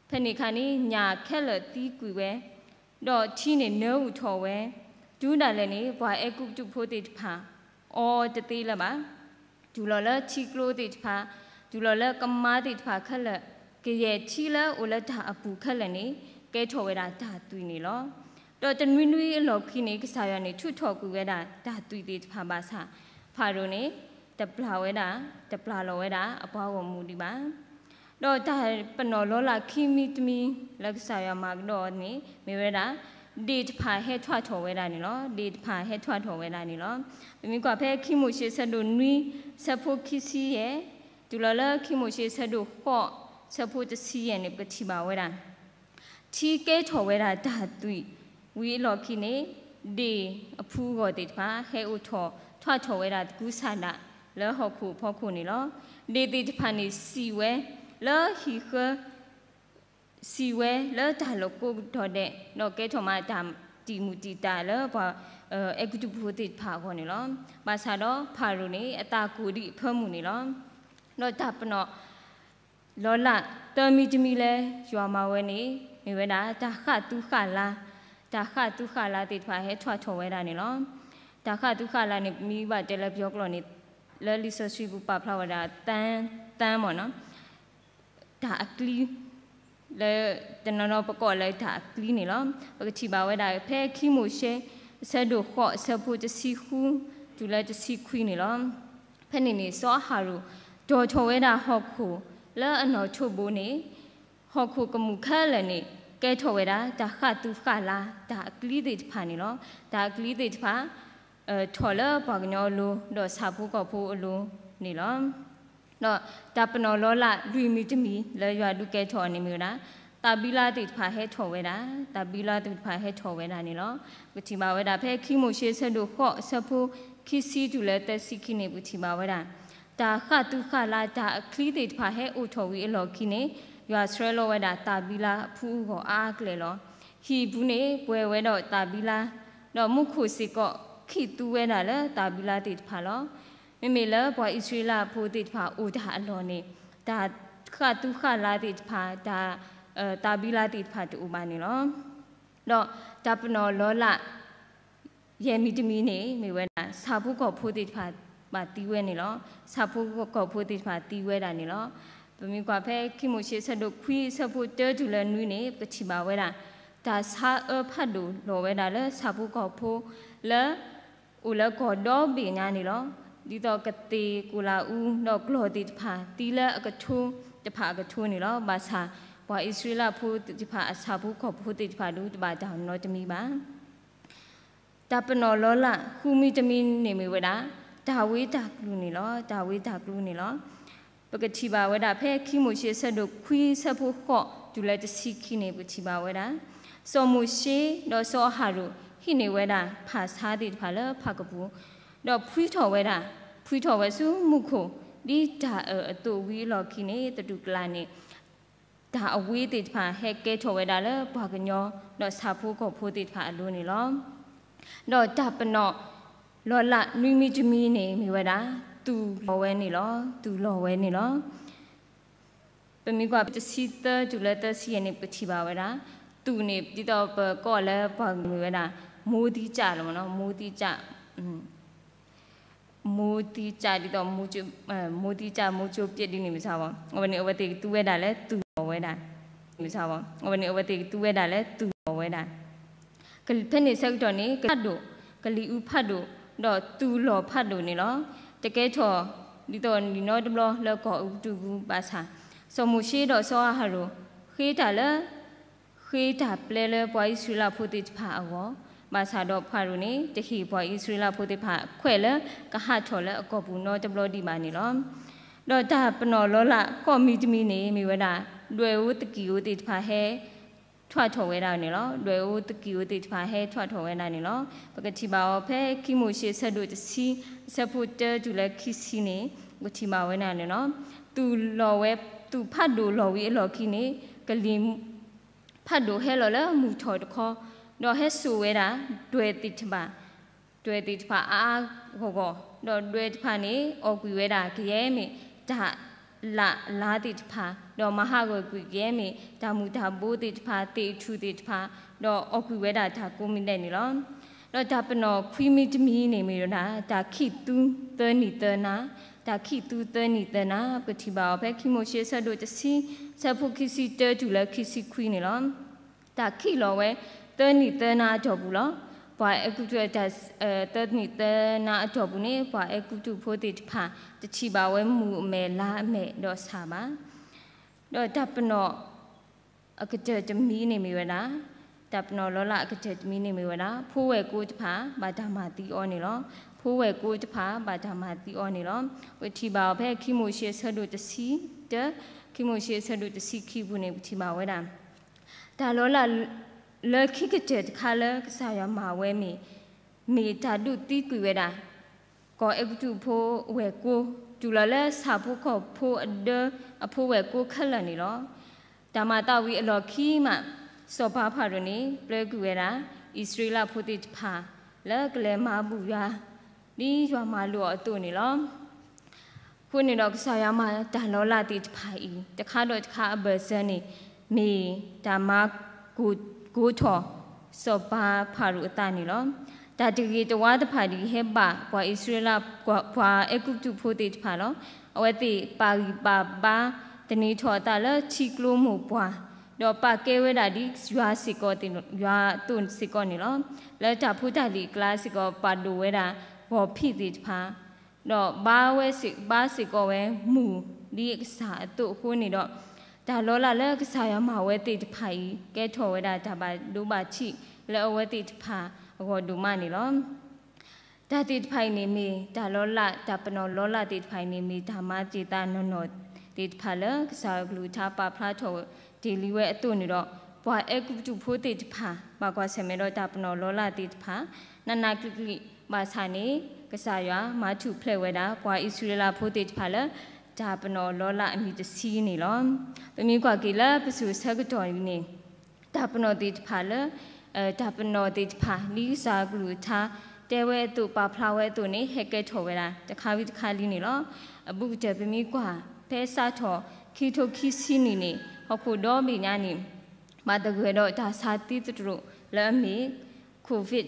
ဖဲန့ၣ်အခါန့ၣ် ညၣ်ခဲလၢာ်သံကွံာ်ဝဲ, ဒီးထံန့ၣ်နၢအုၣ်ထီၣ်ဝဲ, တုၤဒၣ်လဲာ်န့ၣ် ပှၤအဲၤကူပတူးဖိသ့ၣ်တဖၣ် အီတသ့လၢၤဘၣ်. တုၤလီၤလၢထံကျိသ့ၣ်တဖၣ်, တုၤလီၤလၢကမါသ့ၣ်တဖၣ်ခဲလၢာ်, ကယဲၢ်ထံလၢအိၣ်လၢတၢ်အပူၤခဲလၢာ်န့ၣ် ကဲထီၣ်ဝဲဒၣ်တၢ်သွံၣ်န့ၣ်လီၤ. ဒီးတနွံနွံအလီၢ်ခံန့ၣ် ကစၢ်ယွၤန့ၣ် ထုးထီၣ်ကွံာ်ဝဲဒၣ်တၢ်သွံၣ်သ့ၣ်တဖၣ်ဘၣ်ဆၣ်, ဖၤရိၤန့ၣ် တပျၢ်ဝဲဒၣ်, တပျၢ်လီၤဝဲဒၣ်အပှၤဂီၢ်မုၢ်ဒံးဘၣ်. ဒီးတၢ်ပနီၣ်လီၤလးခံမံၤတမံၤ လၢကစၢ်ယွၤမၤကဒီးန့ၣ် မ့ၢ်ဝဲဒၣ် ဒ့ၣ်တဖၣ်ဟဲထွဲထီၣ်ဝဲဒၣ်န့ၣ်လီၤ. ဒ့ၣ်တဖၣ်ဟဲထွဲထီၣ်ဝဲဒၣ်န့ၣ်လီၤ. ပမ့ၢ်ကွၢ်ဖဲခံမိၤၡ့အဆၢဒိၣ်နွံ အဆၢဖိခံဆံယဲၢ်, တုၤလီၤလၢခံမိၤၡ့အဆၢဒိၣ်ဃိး အဆၢဖိတဆံယဲၢ်န့ၣ် ပကထံၣ်ဘၣ်ဝဲဒၣ် ထံကဲထီၣ်ဝဲဒၣ်တၢ်သွံၣ်ဝံၤအလီၢ်ခံန့ၣ် ဒ့ၣ်အဖုအဂီၢ်သ့ၣ်တဖၣ် ဟဲအိၣ်ထီၣ်ထွဲထီၣ်ဝဲဒၣ်သကုၤဆးဒးလၢဟီၣ်ခိၣ်အဖီခိၣ်န့ၣ်လီၤ. ဒ့ၣ်သ့ၣ်တဖၣ်န့ၣ် စံၣ်ဝဲလၢဟံၣ်ဃၢ စံၣ်ဝဲလၢတၢ်လီၢ်ကိးထီၣ်ဒဲး ဒီးကဲထီၣ်မးတၢ်တံာ်မုၢ်တံာ်တာ်လၢပှၤအဲၤကူပတူးဖိသ့ၣ်တဖၣ်အဂီၢ်န့ၣ်လီၤ. ဘၣ်ဆၣ်ဒီးဖၤရိၤန့ၣ် အသးကိၢ်ဒံးအဖၢမုၢ်န့ၣ်လီၤ. ဒီးတၢ်ပနီၣ် လီၤလးသၢမံၤတမံၤလၢယွၤမၤဝဲန့ၣ် မ့ၢ်ဝဲဒၣ် တၢ်ဃၣ်သူဃၣ်လါ, တၢ်ဃၣ်သူဃၣ်လါသ့ၣ်တဖၣ်ဟဲထွဲထီၣ်ဝဲဒၣ်န့ၣ်လီၤ. တၢ်ဃၣ်သူဃၣ်လါန့ၣ် ပမ့ၢ်ဘၣ်တဲလၢပယီၤကျိာ်န့ၣ် လၢလံာ်စီဆှံပူၤပာ်ဖျါဝဲဒၣ် သၢ, သၢမ့ၢ်နီၤ, တၢ်အကျံ လၢတနီၤနီၤပကိးလၢတၢ်အကျံန့ၣ်လီၤ. ပကထံၣ်ဘၣ်ဝဲဒၣ် ဖဲခံမိၤၡ့ အဆၢဒိၣ်ဃိး အဆၢဖိတဆံဃု တုၤလၢတဆံခွံန့ၣ်လီၤ. ဖဲန့ၣ်န့ၣ် စီၤအၤဟရိၣ် တီၣ်ထီၣ်ဝဲဒၣ်ဟီၣ်ခိၣ်လၢအနီၣ်ထိးဘိန့ၣ်, ဟီၣ်ခိၣ်ကမူၣ်ခဲလၢာ်န့ၣ် ကဲထီၣ်ဝဲဒၣ် တၢ်ဃၣ်သူဃၣ်လါ တၢ်အကျံသ့ၣ်တဖၣ်န့ၣ်လီၤ. တၢ်အကျံသ့ၣ်တဖၣ် ထီၣ်လၢပှၤကညီအလိၤ ဒီးဆၣ်ဖိကီၢ်ဖိအလိၤန့ၣ်လီၤ. ဒီးတၢ်ပနီၣ်လီၤလးလွံၢ်မံၤတမံၤလၢယွၤဒုးကဲထီၣ်န့ၣ်မ့ၢ်ဝဲဒၣ် တၢ်ဘံလါသ့ၣ်တဖၣ်ဟဲထီၣ်ဝဲဒၣ်, တၢ်ဘံလါသ့ၣ်တဖၣ်ဟဲထီၣ်ဝဲဒၣ်န့ၣ်လီၤ. ပကထံၣ်ဘၣ်ဝဲဒၣ် ဖဲခံမိၤၡ့အဆၢဒိၣ်ဃိး အဆၢဖိခံဆံတုၤလၢသၢဆံခံန့ၣ် ပကထံၣ်ဘၣ်ဝဲဒၣ် တၢ်ဃၣ်သူဃၣ်လါ တၢ်အကျံသ့ၣ်တဖၣ်ဟဲအိၣ်ထီၣ်ဝံၤအလီၢ်ခံန့ၣ် ယွၤဆှၢလီၤဝဲဒၣ်တၢ်ဘံလါအဖုအဂီၢ်အါအါကလဲာ်လီၤ. ဟံၣ်အပူၤန့ၣ် ပှဲၤဝဲဒီးတၢ်ဘံလါ, ဒီးမူခိၣ်စ့ၢ်ကီး ခံးသူဝဲဒၣ်လၢတၢ်ဘံလါသ့ၣ်တဖၣ်လီၤ. မ့မ့ၢ်လၢပှၤအံၣ်စရ့လးဖိသ့ၣ်တဖၣ်အိၣ်တၢ်အလီၢ်န့ၣ် တၢ်ဃၣ်သူဃၣ်လါသ့ၣ်တဖၣ် တၢ်, တၢ်ဘံလါသ့ၣ်တဖၣ်တအိၣ်ဘၣ်န့ၣ်လီၤ. ဒီးတၢ်ပနီၣ်လီၤလး ယဲၢ်မံၤတမံၤန့ၣ် မ့ၢ်ဝဲဒၣ် ဆၣ်ဖိကီၢ်ဖိသ့ၣ်တဖၣ်ဘၣ်သံဝဲန့ၣ်လီၤ. ဆၣ်ဖိကီၢ်ဖိသ့ၣ်တဖၣ်သံဝဲဒၣ်န့ၣ်လီၤ. ပမ့ၢ်ကွၢ်ဖဲခံမိၤၡ့အဆၢဒိၣ်ခွံ အဆၢဖိတၢတုၤလၢနွံန့ၣ် ပကထံၣ်ဘၣ်ဝဲဒၣ် တၢ်ဆါအၢဖးဒိၣ်လီၤဝဲဒၣ်လၢဆၣ်ဖိကီၢ်ဖိ လၢ အိၣ်လၢကီၢ်ဒီဘ့ၣ်ညါန့ၣ်လီၤ. ဒ်သိးကသ့ၣ်ကိၣ်လးအူ ဒီးကျီၢ်သ့ၣ်တဖၣ် သံလၢအကထိတဖၣ်အကထိန့ၣ်လီၤ. ဘၣ်ဆၣ် ပှၤအံၣ်စရ့လးဖိသ့ၣ်တဖၣ် အဆၣ်ဖိကီၢ်ဖိသ့ၣ်တဖၣ်ဒုး တဘၣ်တၢ်နီတမံၤဘၣ်. တၢ်ပနီၣ်လီၤလး ဃုမံၤတမံၤန့ၣ်မ့ၢ်ဝဲဒၣ် တၢ်ဝ့တၢ်ကျူၤန့ၣ်လီၤ. တၢ်ဝ့တၢ်ကျူၤန့ၣ်လီၤ. ပကထံၣ်ဘၣ်ဝဲဒၣ်ဖဲခံမိၤၡ့အဆၢဒိၣ်ခွံအဆၢဖိဃိးတုၤလၢတဆံခံန့ၣ် ပကထံၣ်ဘၣ်ဝဲဒၣ်, စီၤမိၤၡ့ဒီးစီၤအၤဟရိၣ်ဟံးန့ၢ်ဝဲဒၣ်ဖၣ်ဆါသ့ၣ်တဖၣ်လၢဖၣ်ကပူၤ, ဒီးဖှံထီၣ်ဝဲဒၣ်, ဖှံထီၣ်ဝဲဆူမူခိၣ်, ဒ်တၢ်အၢၣ်အသိးဝံၤအလီၢ်ခံန့ၣ် သတူၢ်ကလာ်န့ၣ် တၢ်အဝ့သ့ၣ်တဖၣ်ဟဲကဲထီၣ်ဝဲဒၣ်လၢပှၤကညီ ဒီးဆၣ်ဖိကီၢ်ဖိသ့ၣ်တဖၣ်အလိၤန့ၣ်လီၤ. ဒီးတၢ်ပနီၣ်လီၤလးနွံမံၤတမံၤန့ၣ်မ့ၢ်ဝဲဒၣ် သူၣ်လီၤဝဲန့ၣ်လီၤ. သူၣ်လီၤဝဲန့ၣ်လီၤ. ပမ့ၢ်ကွၢ်တဆံသၢတုၤလၢသၢဆံယဲၢ်န့ၣ် ပထံၣ်ဘၣ်ဝဲဒၣ်, သူၣ်န့ၣ် ဒ်သိးပကိးလၢပှၤကညီမ့ၢ်ဝဲဒၣ် မိုးသီးကျ လီၤမ့ၢ်နီၤ, မိုးသီးကျ မိုးသီးကျ ဒ်သိး မိုးသီးကျ မိုးကြိုပစ် ဒ်န့ၣ်မ့ၢ်စ့ၢ်ကီး, အဝဲန့ၣ် အဝဲသ့ၣ်ကသူဝဲဒၣ်လၢသူၣ်လီၤဝဲဒၣ်, မ့ၢ်စ့ၢ်ကီး, အဝဲန့ၣ် အဝဲသ့ၣ်ကသူဝဲဒၣ်လၢသူၣ်လီၤဝဲဒၣ်. ဖဲန့ၣ်ဆၢကတီၢ်န့ၣ် ကဖးဒိၣ်, ကလံၤအူဖးဒိၣ်, ဒီးသူၣ်လီၤဖးဒိၣ်န့ၣ်လီၤ. တကဲထီၣ် ဒ်သိးနံၣ်နီတဘျီလၢကီၢ်အဲၤကူပတူးပူၤဘၣ်ဆၣ်, စီၤမိၤၡ့ဒီးစီၤအၤဟရိၣ် ဃ့တၢ်လၢ ဃ့တၢ်ပျဲလၢပှၤအံၣ်စရ့လးဖိသ့ၣ်တဖၣ်အဂီၢ်, ဘၣ်ဆၣ်ဒီးဖၤရိၣ်န့ၣ် တဟ့ၣ်ပှၤအံၣ်စရ့လးဖိသ့ၣ်တဖၣ်ခွဲးလၢကဟးထီၣ်လၢအကီၢ်ပူၤနီတဘျီဒံးဘၣ်န့ၣ်လီၤ. ဒီးတၢ်ပနီၣ်လီၤလးဃိးမံၤတမံၤန့ၣ် မ့ၢ်ဝဲဒၣ် ဒွဲၣ်ဧိၤသကံၢ်ဧိၤသ့ၣ်တဖၣ်ဟဲ ထွဲထီၣ်ဝဲဒၣ်န့ၣ်လီၤ. ဒွဲၣ်ဧိၤသကံၢ်ဧိၤသ့ၣ်တဖၣ်ဟဲထွဲထီၣ်ဝဲဒၣ်န့ၣ်လီၤ. ပကထံၣ်ဘၣ်အီၤဖဲခံမိၤၡ့အဆၢဒိၣ်တဆံ အဆၢဖိတၢတုၤလၢခံဆံန့ၣ် ပကထံၣ်ဘၣ်ဝဲဒၣ်န့ၣ်လီၤ. သူၣ်လီၤဝဲ, သူၣ်ဖးဒိၣ်လီၤဝံၤအလီၢ်ခံန့ၣ် ကလံၤ ဖးဒိၣ်ဟဲလီၤလၢမုၢ်ထီၣ်တခီ, ဒီးဟဲစိာ်ဝဲဒၣ် ဒွဲၣ်သ့ၣ်တဖၣ်, ဒွဲၣ်သ့ၣ်တဖၣ်အါအါဂီၢ်ဂီၢ်, ဒီးဒွဲၣ်တဖၣ်န့ၣ် အီၣ်ကွံာ်ဝဲဒၣ်ကယဲၢ်မ့ၢ် တၢ်လးအလါသ့ၣ်တဖၣ်, ဒီးမၤဟးဂီၤကွံာ်ကယဲၢ်မ့ၢ် တၢ်မူၤတၢ်ဘိသ့ၣ်တဖၣ်, သ့ၣ်အထူၣ်သ့ၣ်တဖၣ်, ဒီးအီၣ်ကွံာ်ဝဲဒၣ်တၢ်ကိးမံၤဒဲးန့ၣ်လီၤ. ဒီးတၢ်ပနီၣ်ခွံမံၤတမံၤန့ၣ်မ့ၢ်ဝဲဒၣ် တၢ်ခံးသူသၢနံၣ်သၢနၤ, တၢ်ခံးသူသၢနံၣ်သၢနၤ ပကထံၣ်ဘၣ်အီၤဖဲခံမိၤၡ့အဆၢဒိၣ်တဆံ အဆၢဖိခံဆံတၢတုၤလၢခံဆံခွံန့ၣ်လီၤ. တၢ်ခံးလီၤဝဲ သၢနံၣ်သၢနၤအတီၢ်ပူၤလီၤ. ပှၤအဲၤကူပတူး, သၢနံၣ်သၢနၤအတီၢ်ပူၤန့ၣ် ပှၤအဲၤကူပတူးဖိသ့ၣ်တဖၣ် တထံၣ်ဘၣ်ဝဲမုၢ်အမဲာ်လါအမဲာ်ဒီးဆၣ်ဘၣ်. ဒီးတၢ်ပနီၣ်အကတၢၢ်တမံၤန့ၣ်မ့ၢ်ဝဲဒၣ်, တၢ်ပနီၣ်လီၤလးအကတၢၢ်တမံၤန့ၣ်မ့ၢ်ဝဲဒၣ် ဖိဝဲၢ်ကိတဖၣ် ဘၣ်တၢ်မၤသံအီၤန့ၣ်လီၤ. ဖိဝဲၢ်ကိတဖၣ် ဘၣ်တၢ်မၤသံအီၤန့ၣ်လီၤ. ပထံၣ်ဘၣ်အီၤဖဲခံမိၤၡ့အဆၢဒိၣ်တဆံတၢ, ခံမိၤၡ့အဆၢဒိၣ်တဆံခံပူၤန့ၣ် ပထံၣ်ဘၣ်ဝဲဒၣ် တၢ်လီၤလး လၢခံကတၢၢ်တခါလၢကစၢ်ယွၤမၤဝဲမ့ၢ်, မ့ၢ်တၢ်ဒုးသံကွံာ်ဝဲဒၣ် ကီၢ်အဲၤကူပတူးဖိဝဲၢ်ကိ တုၤလီၤလၢဆၣ်ဖိကီၢ်ဖိအဒၢ အဖိဝဲၢ်ကိခဲလၢာ်န့ၣ်လီၤ. တၢ်မၤသးဝံၤအလီၢ်ခံမး စီၤပၤဖၤရိၤန့ၣ် ပျဲကွံာ်ဝဲဒၣ် အံၣ်စရ့လးဖိသ့ၣ်တဖၣ် လၢကလဲၤမၤဘူၣ်ယွၤ ဒ်ယွၤမၤလိာ်အီၤအသိးန့ၣ်လီၤ. အဃိန့ၣ်ဒီးကစၢ်ယွၤမၤတၢ်လီၤလးသ့ၣ်တဖၣ်အံၤ တခါဒီးတခါအဘၢၣ်စၢၤန့ၣ် မ့ၢ်တၢ်မၤကိၢ်, ကိၢ်ထီၣ် စီၤပၤဖၤရိၤအသးန့ၣ်လီၤ. တၢ်တဂ့ၤတဝါတဖၣ်ဒ်အံၤ ဟဲဘၣ်ပှၤအံၣ်စရ့လး, ပှၤအဲၤကူပတူးဖိသ့ၣ်တဖၣ်လီၤ. အဝဲသ့ၣ်ပာ်ဂံၢ်ပာ်ဘါ သန့ၤထီၣ်အသးလၢထံကျိမိၢ်ပှၢ်, ဒီးပာ်ကဲဝဲဒၣ်ဒ်ယွၤစ့ၢ်ကီး, ယွၤအသိးစ့ၢ်ကီးန့ၣ်လီၤ. လၢတၢ်ဖိတၢ်လံၤအကျါစ့ၢ်ကီး ပာ်ဒိၣ်ဝဲဒၣ်ဂီၤဖံးသ့ၣ်တဖၣ် ဒီးဘါဝဲစ့ၢ်, ဘါစ့ၢ်ကီးဝဲမုၢ် ဒ်အကစၢ်အသိးအဃိန့ၣ်ဒီး တၢ်လီၤလးလၢကစၢ်ယွၤမၤဝဲသ့ၣ်တဖၣ်အံၤ ကဲထီၣ်ဝဲဒၣ်တၢ်ဘၣ်ဒိဘၣ်ထံးလၢအဝဲသ့ၣ်တဖၣ်အဂီၢ်ဒိၣ်မးန့ၣ်လီၤ. တၢ်သ့ၣ်တဖၣ်အံၤန့ၣ်မ့ၢ်တၢ်လီၤလး, တၢ်ပနီၣ်လီၤလးသ့ၣ်တဖၣ်အံၤန့ၣ် မ့ၢ်တၢ်မၤတံာ်တာ်နီၢ်နီၢ်သ့ၣ်တဖၣ်လၢ ကစၢ်ယွၤကလုၢ်ကထါပာ်ဖျါထီၣ်တ့ၢ်လံဝဲအသိးန့ၣ်ဒီး ပှၤအဲၤကူပတူးဖိသ့ၣ်တဖၣ် ဘၣ်ကွၢ်ဆၢၣ်မဲာ်ဒီးတၢ်ပနီၣ်လီၤလးသ့ၣ်တဖၣ် နးနးကျံးကျံးဘၣ်ဆၣ်န့ၣ် ကစၢ်ယွၤမၤထူၣ်ဖျဲးဝဲဒၣ် ပှၤအံၣ်စရ့လးဖိသ့ၣ်တဖၣ်လၢ တၢ်ပနီၣ်လီၤလးအမံၤတဆံန့ၣ်လီၤ. ပမ့ၢ်ကွၢ်က့ၤလၢပစိၤဆၢကတီၢ်အံၤန့ၣ် တၢ်ပနီၣ်သ့ၣ်တဖၣ်လၢ, တၢ်ပနီၣ်သ့ၣ်တဖၣ် ဒ်ကစၢ်ကလုၢ်ကထါတဲဝဲအသိး ပာ်ဖျါဝဲအသိးန့ၣ် ဟဲကဲထီၣ်ဝဲဒၣ် တခါဝံၤတခါလံန့ၣ်လီၤ. အဘူးကတၢၢ်ပမ့ၢ်ကွၢ် ဖဲစးထီၣ်ခံကထိခံဆံနံၣ်န့ၣ် ဟီၣ်ခိၣ်ဒီဘ့ၣ်ညါန့ၣ် ဘၣ်သဂၢၢ်ဒီးတၢ်ဆါသံသတြိာ်လၢအမ့ၢ် COVID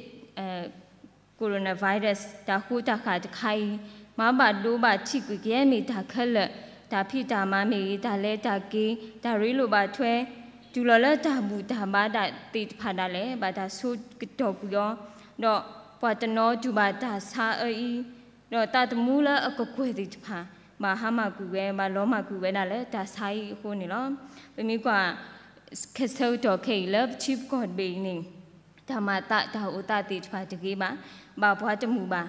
coronavirus တၢ်ဃိတၢ်ဃၣ်တခါအံၤ မၤဘၣ်ဒိဘၣ်ထံးကွံာ်ကယဲၢ်မ့ၢ်တၢ်ခဲလၢာ်, တၢ်ဖံးတၢ်မၤမ့ၢ်ဂ့ၤ, တၢ်လဲၤတၢ်က့ၤ, တၢ်ရ့လိာ်ဘၣ်ထွဲ, တုၤလီၤလၢတၢ်ဘူၣ်တၢ်ဘါဒၣ်သ့ၣ်တဖၣ်ဒၣ်လဲာ် ဘၣ်တၢ်ဆိကတီၢ်ကွံာ်အီၤ, ဒီးပှၤတနီၤတူၢ်ဘၣ်တၢ်ဆါအၢအံၤ, ဒီးသးသမူလၢအကကွဲၢ်သ့ၣ်တဖၣ် ဘၣ်ဟါမၢ်ကွံာ်ဝဲ, ဘၣ်လီၤမၢ်ကွံာ်ဝဲဒၣ်လၢတၢ်ဆါအံၤအဃိန့ၣ်လီၤ. ပမ့ၢ်ကွၢ် ခဲဆၢကတီၢ်ခဲအံၤလၢပထံပကီၢ်တဘ့ၣ်အံၤန့ၣ် တၢ်မၤသးတၢ်အိၣ်သးသ့ၣ်တဖၣ်တဂ့ၤဘၣ်, ဘၣ်ပှၤတမုာ်ဘၣ်.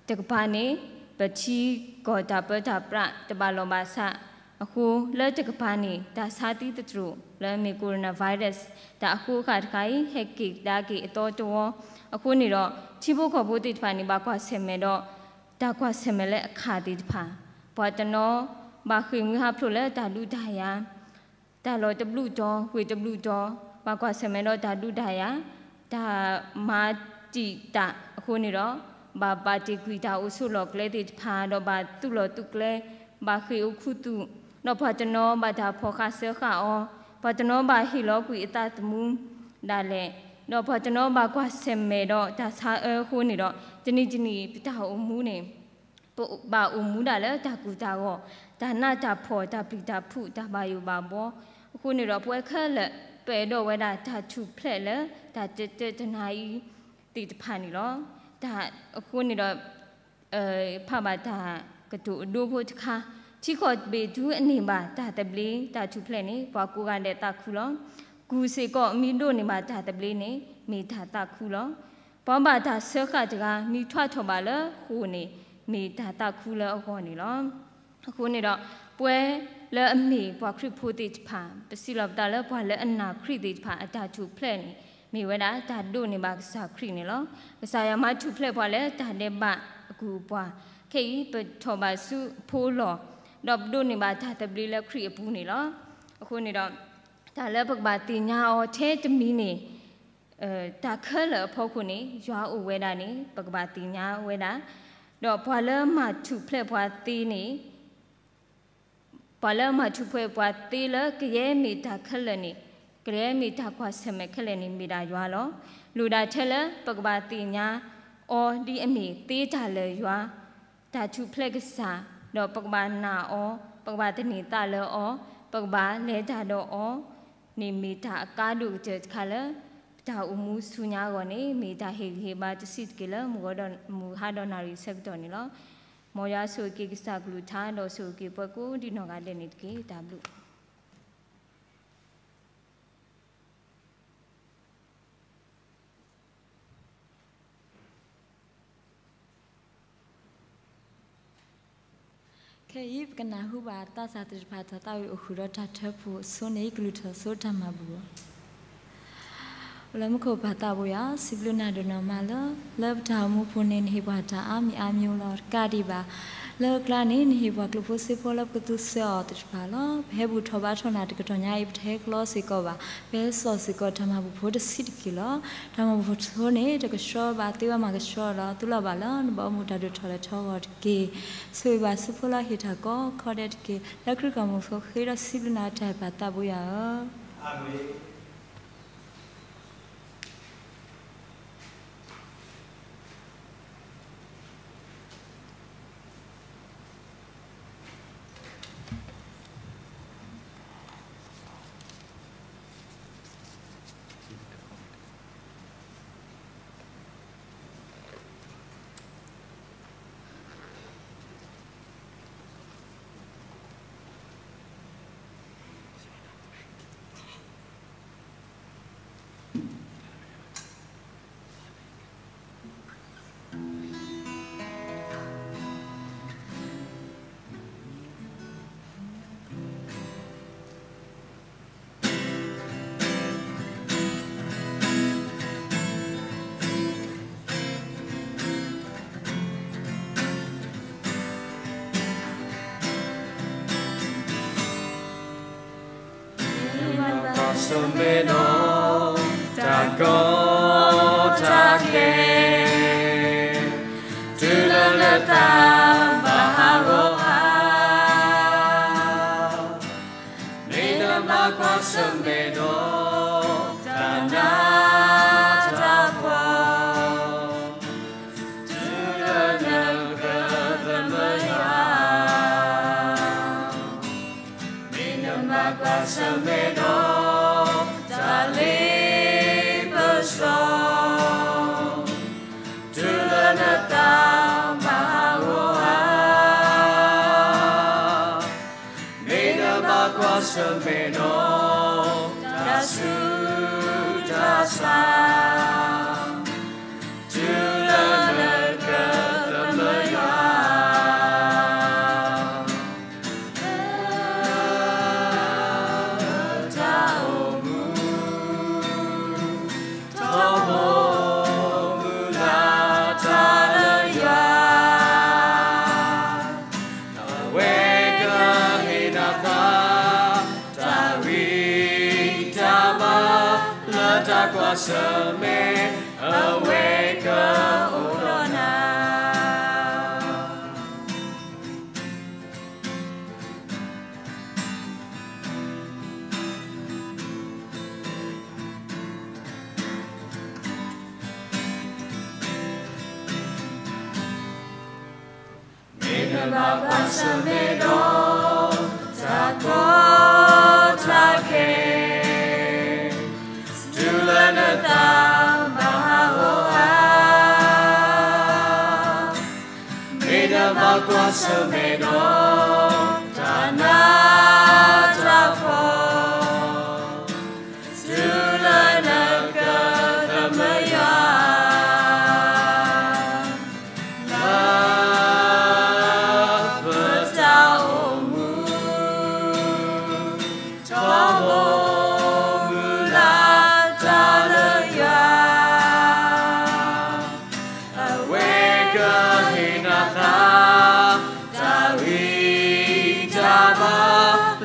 တကပၤန့ၣ် ပထံကီၢ်တၢ်ပၢတၢ်ပြးတဘၣ်လီၢ်ဘၣ်စးအဃိ လၢတကပၤန့ၣ် တၢ်ဆါသံသတြိာ်လၢအမ့ၢ် coronavirus တၢ်အဃိဃာ်တခါအံၤ ဟဲက့ၤကဒါက့ၤအသီတဝီ အဃိန့ၣ်ဒီး ထံဖိကီၢ်ဖိသ့ၣ်တဖၣ်န့ၣ် ဘၣ်ကွၢ်ဆၢၣ်မဲာ်ဒီး တၢ်ကွၢ်ဆၢၣ်မဲာ်လၢအခးသ့ၣ်တဖၣ်, ပှၤတနီၤ ဘၣ်ဃ့ၢ်မှံဟးဖျိးလၢတၢ်ဒုးတၢ်ယၤ တၢ်လီၢ်တဘျုးတီၤ ဝ့ၢ်တဘျုးတီၤ ဘၣ်ကွၢ်ဆၢၣ်မဲာ်ဒီးတၢ်ဒုးတၢ်ယၤ တၢ်မၤတံာ်တာ်အဃိန့ၣ်ဒီး ဘၣ်ပာ်တ့ၢ်ကွံာ်တၢ်အိၣ်ဆိးလီၢ်ကျဲသ့ၣ်တဖၣ် ဒီးဘၣ်သူၣ်လီၤသူၣ်ကျဲ ဘၣ်ဃ့ၢ်အိၣ်ခူသူၣ်, ဒီးပှၤတနီၤဘၣ်တၢ်ဖီၣ်ဃာ်စၢဃာ်အီၤ, ပှၤတနီၤဘၣ်ဟ့ၣ်လီၤကွံာ်အသးသမူဒၣ်လဲာ်, ဒီးပှၤတနီၤဘၣ်ကွၢ်ဆၢၣ်မဲာ်ဒီးတၢ်ဆါအၢအဃိန့ၣ်ဒီး တနံၤတနံၤပတၢ်အိၣ်မူန့ၣ် ပဘၣ်အိၣ်မူဒၣ်လၢတၢ်ကူၣ်တၢ်ဂီၤ, တၢ်နးတၢ်ဖှီၣ်, တၢ်ပျံၤတၢ်ဖုး, တၢ်ဘၣ်ယိၣ်ဘၣ်ဘှီ, အဃိန့ၣ်ဒီး ပဝဲခဲလၢာ် ပအဲၣ်ဒိးဝဲဒၣ်တၢ်ထူၣ်ဖျဲးလၢတၢ်တတၢတနၤအံၤသ့ၣ်တဖၣ်န့ၣ်လီၤ. တၢ်အဃိန့ၣ်ဒီး ဖးဘၣ်တၢ်ကတိၤအဒိဖိတခါ, ထံကီၢ်တဘ့ၣ်တုၤအန့ၢ်ဘၣ်တၢ်သဘျ့တၢ်ထူၣ်ဖျဲးန့ၣ် ပှၤကိးဂၤဒဲးသးခုလီၤ. ကူၣ်စ့ၢ်ကီးမံၤဒိၣ်န့ၢ်ဘၣ်တၢ်သဘျ့န့ၣ် မ့ၢ်တၢ်သးခုလီၤ. ပှၤဘၣ်တၢ်စၢဃာ်တဂၤ မံၤထွးထီၣ်ဘၣ်လၢဃိာ်န့ၣ် မ့ၢ်တၢ်သးခုလၢအဂီၢ်န့ၣ်လီၤ. အဃိန့ၣ်ဒီး ပဝဲလၢအမ့ၢ်ပှၤခရံာ်ဖိသ့ၣ်တဖၣ် ပစံးလီၤပသးလၢပှၤလၢအနာ်ခရံာ်သ့ၣ်တဖၣ် အတၢ်ထူၣ်ဖျဲးန့ၣ် မ့ၢ်ဝဲဒၣ်တၢ်ဒိးန့ၢ်ဘၣ်ကစၢ်ခရံာ်န့ၣ်လီၤ. ကစၢ်ယွၤမၤထူၣ်ဖျဲးပှၤလၢတၢ်ဒဲးဘးအကူၣ်အပှၤ, ခဲအံၤပထီၣ်ဘၣ်ဆူအဖိအလီၢ်, ဒီးပဒိးန့ၢ်ဘၣ်တၢ်သဘျ့လၢခရံာ်အပူၤန့ၣ်လီၤ. အဃိန့ၣ်ဒီး တၢ်လၢပကဘၣ်သ့ၣ်ညါအီၤထဲတမံၤန့ၣ် တၢ်ခဲလၢာ်အဖီခိၣ်န့ၣ် ယွၤအိၣ်ဝဲဒၣ်န့ၣ် ပကဘၣ်သ့ၣ်ညါဝဲဒၣ်, ဒီးပှၤလၢမၤထူၣ်ဖျဲးပှၤသ့န့ၣ် ပှၤလၢမၤထူၣ်ဖျဲးပှၤသ့လၢကယဲၢ်မ့ၢ်တၢ်ခဲလၢာ်န့ၣ်, ကယဲၢ်မ့ၢ်တၢ်ကွၢ်ဆၢၣ်မဲာ်ခဲလၢာ်န့ၣ် မ့ၢ်ဒၣ်ယွၤလီၤ. လိၣ်ဒၣ်ထဲလၢပကဘၣ်သ့ၣ်ညါအီၤဒ်အမ့ၢ်သ့တၢ်လၢာ်ယွၤ, တၢ်ထူၣ်ဖျဲးကစၢ်, ဒီးပကဘၣ်နာ်အီၤ, ပကဘၣ်သန့ၤသးလၢအီၤ, ပကဘၣ်လဲၤတၢ်ဒီးအီၤန့ၣ် မ့ၢ်တၢ်အကါဒိၣ်ကတၢၢ်တခါလၢ ပတၢ်အိၣ်မူဆူညါအဂီၢ်န့ၣ် မ့ၢ်တၢ်ဟ့ၣ်ဂံၢ်ဟ့ၣ်ဘါတဆံးတက့ၢ်လၢ မုၢ်ဟါဒီးနၣ်ရံၣ်ဆၢကတီၢ်န့ၣ်လီၤ. မ်ယွၤဆိၣ်ဂ့ၤက့ၤကစၢ်ကလုၢ်ကထါ ဒီးဆိၣ်ဂ့ၤက့ၤပှၤကိးဒ်နီၢ်ဂၤဒဲးန့ၣ်တက့ၢ်. တၢ်ဘျုး ခဲအံၤ ပကနၢ်ဟူဘၣ်သးစၢ်သ့ၣ်တဖၣ် တၢ်သးဝံၣ်အိၣ်ဃုာ်ဒီးတၢ်ထၢဖှိၣ်အဆိန့ၣ် ကလုၢ်ထီၣ်ဆိတၢ်မၤဘူၣ်အီၤ. အိၣ်လၢမူခိၣ်ပၢ်သးဘိယွၤ, စံးဘျုးနၤဒိၣ်နီၢ်မးလၢ လၢပတၢ်အိၣ်မူပူၤန့ၣ် နဟ့ၣ်ပှၤတၢ်အါမံၤအါမံၤလီၤ. တကးဒံးဘၣ် လၢအကျါန့ၣ် နဟ့ၣ်ပှၤကျိာ်ဖိစ့ဖိလၢပကသူစၢၤအီၤသ့ၣ်တဖၣ်လီၤ. ပဟဲဘူၣ်ထီၣ်ဘါထီၣ်နၤတကတီၢ်ညါအံၤ ပတဟဲကျီစ့ၢ်ကီးဘၣ်, ပဟဲစိာ်စ့ၢ်ကီးတၢ်မၤဘူၣ်ဖိတဆံးတက့ၢ်လီၤ. တၢ်မၤဘူၣ်ဖိတဆိန့ၣ် တကဆှီဘၣ်သ့ဘၣ်မၤကဆှီလီၤ. သူလီၤဘၣ်လၢနဘၣ်အိၣ်မူတၢ်ဒိၣ်ထီၣ်လဲၢ်ထီၣ်အဂီၢ်တက့ၢ်. ဆိၣ်ဂ့ၤဘၣ်စ့ဖိလၢအဟ့ၣ်တၢ်ကိးခီဒဲးတက့ၢ်. လၢခရံာ်ကီၢ်မူခိၣ်ဃ့ဒီးစံးဘျုးနၤတၢ်ပၢ်သးဘိယွၤဧၢ. အၤမ့ၣ်. မ့ၢ်နဘၣ်ကွၢ်ဆၢၣ်မဲာ်ဒီး တၢ်ကီတၢ်ခဲ တုၤလၢနတၢ်ဘၣ်ဟးဂီၤဧါ. မ့ၢ်နဘၣ်ကွၢ်ဆၢၣ်မဲာ်ဒီး တၢ်နးတၢ်ဖှီၣ် တုၤလၢနကသမၢယွၤ, မ့ၢ်နဘၣ်ကွၢ်ဆၢၣ်မဲာ်ဒီး တၢ်လ့ပစီ တုၤလၢနတၢ်ဘၣ်ဟးဂီၤဧါ. မ့ၢ်နဘၣ်ကွၢ်ဆၢၣ်မဲာ်ဒီး တၢ်ဆူးတၢ်ဆါ တုၤလၢနကသမၢယွၤ လၢတၢ်ကွၢ်ဆၢၣ်မဲာ် အဝဲကအိၣ်ဒီးနၤ. မ့ၢ်နဘၣ်ကွၢ်ဆၢၣ်မဲာ်ဒီး တၢ်ကီတၢ်ခဲ တုၤလၢနသးဘၣ်ဟးဂီၤဧါ. မ့ၢ်နဘၣ်ကွၢ်ဆၢၣ်မဲာ်ဒီး တၢ်နးတၢ်ဖှီၣ် တုၤလၢနကသးမုာ်ယွၤ လၢပတၢ်အိၣ်မူ ထီဘိမုၢ်လၢ်တၢ်လၢယွၤ အဝဲကဟ့ၣ်နၤသး တၢ်ဂံၢ်တၢ်ဘါ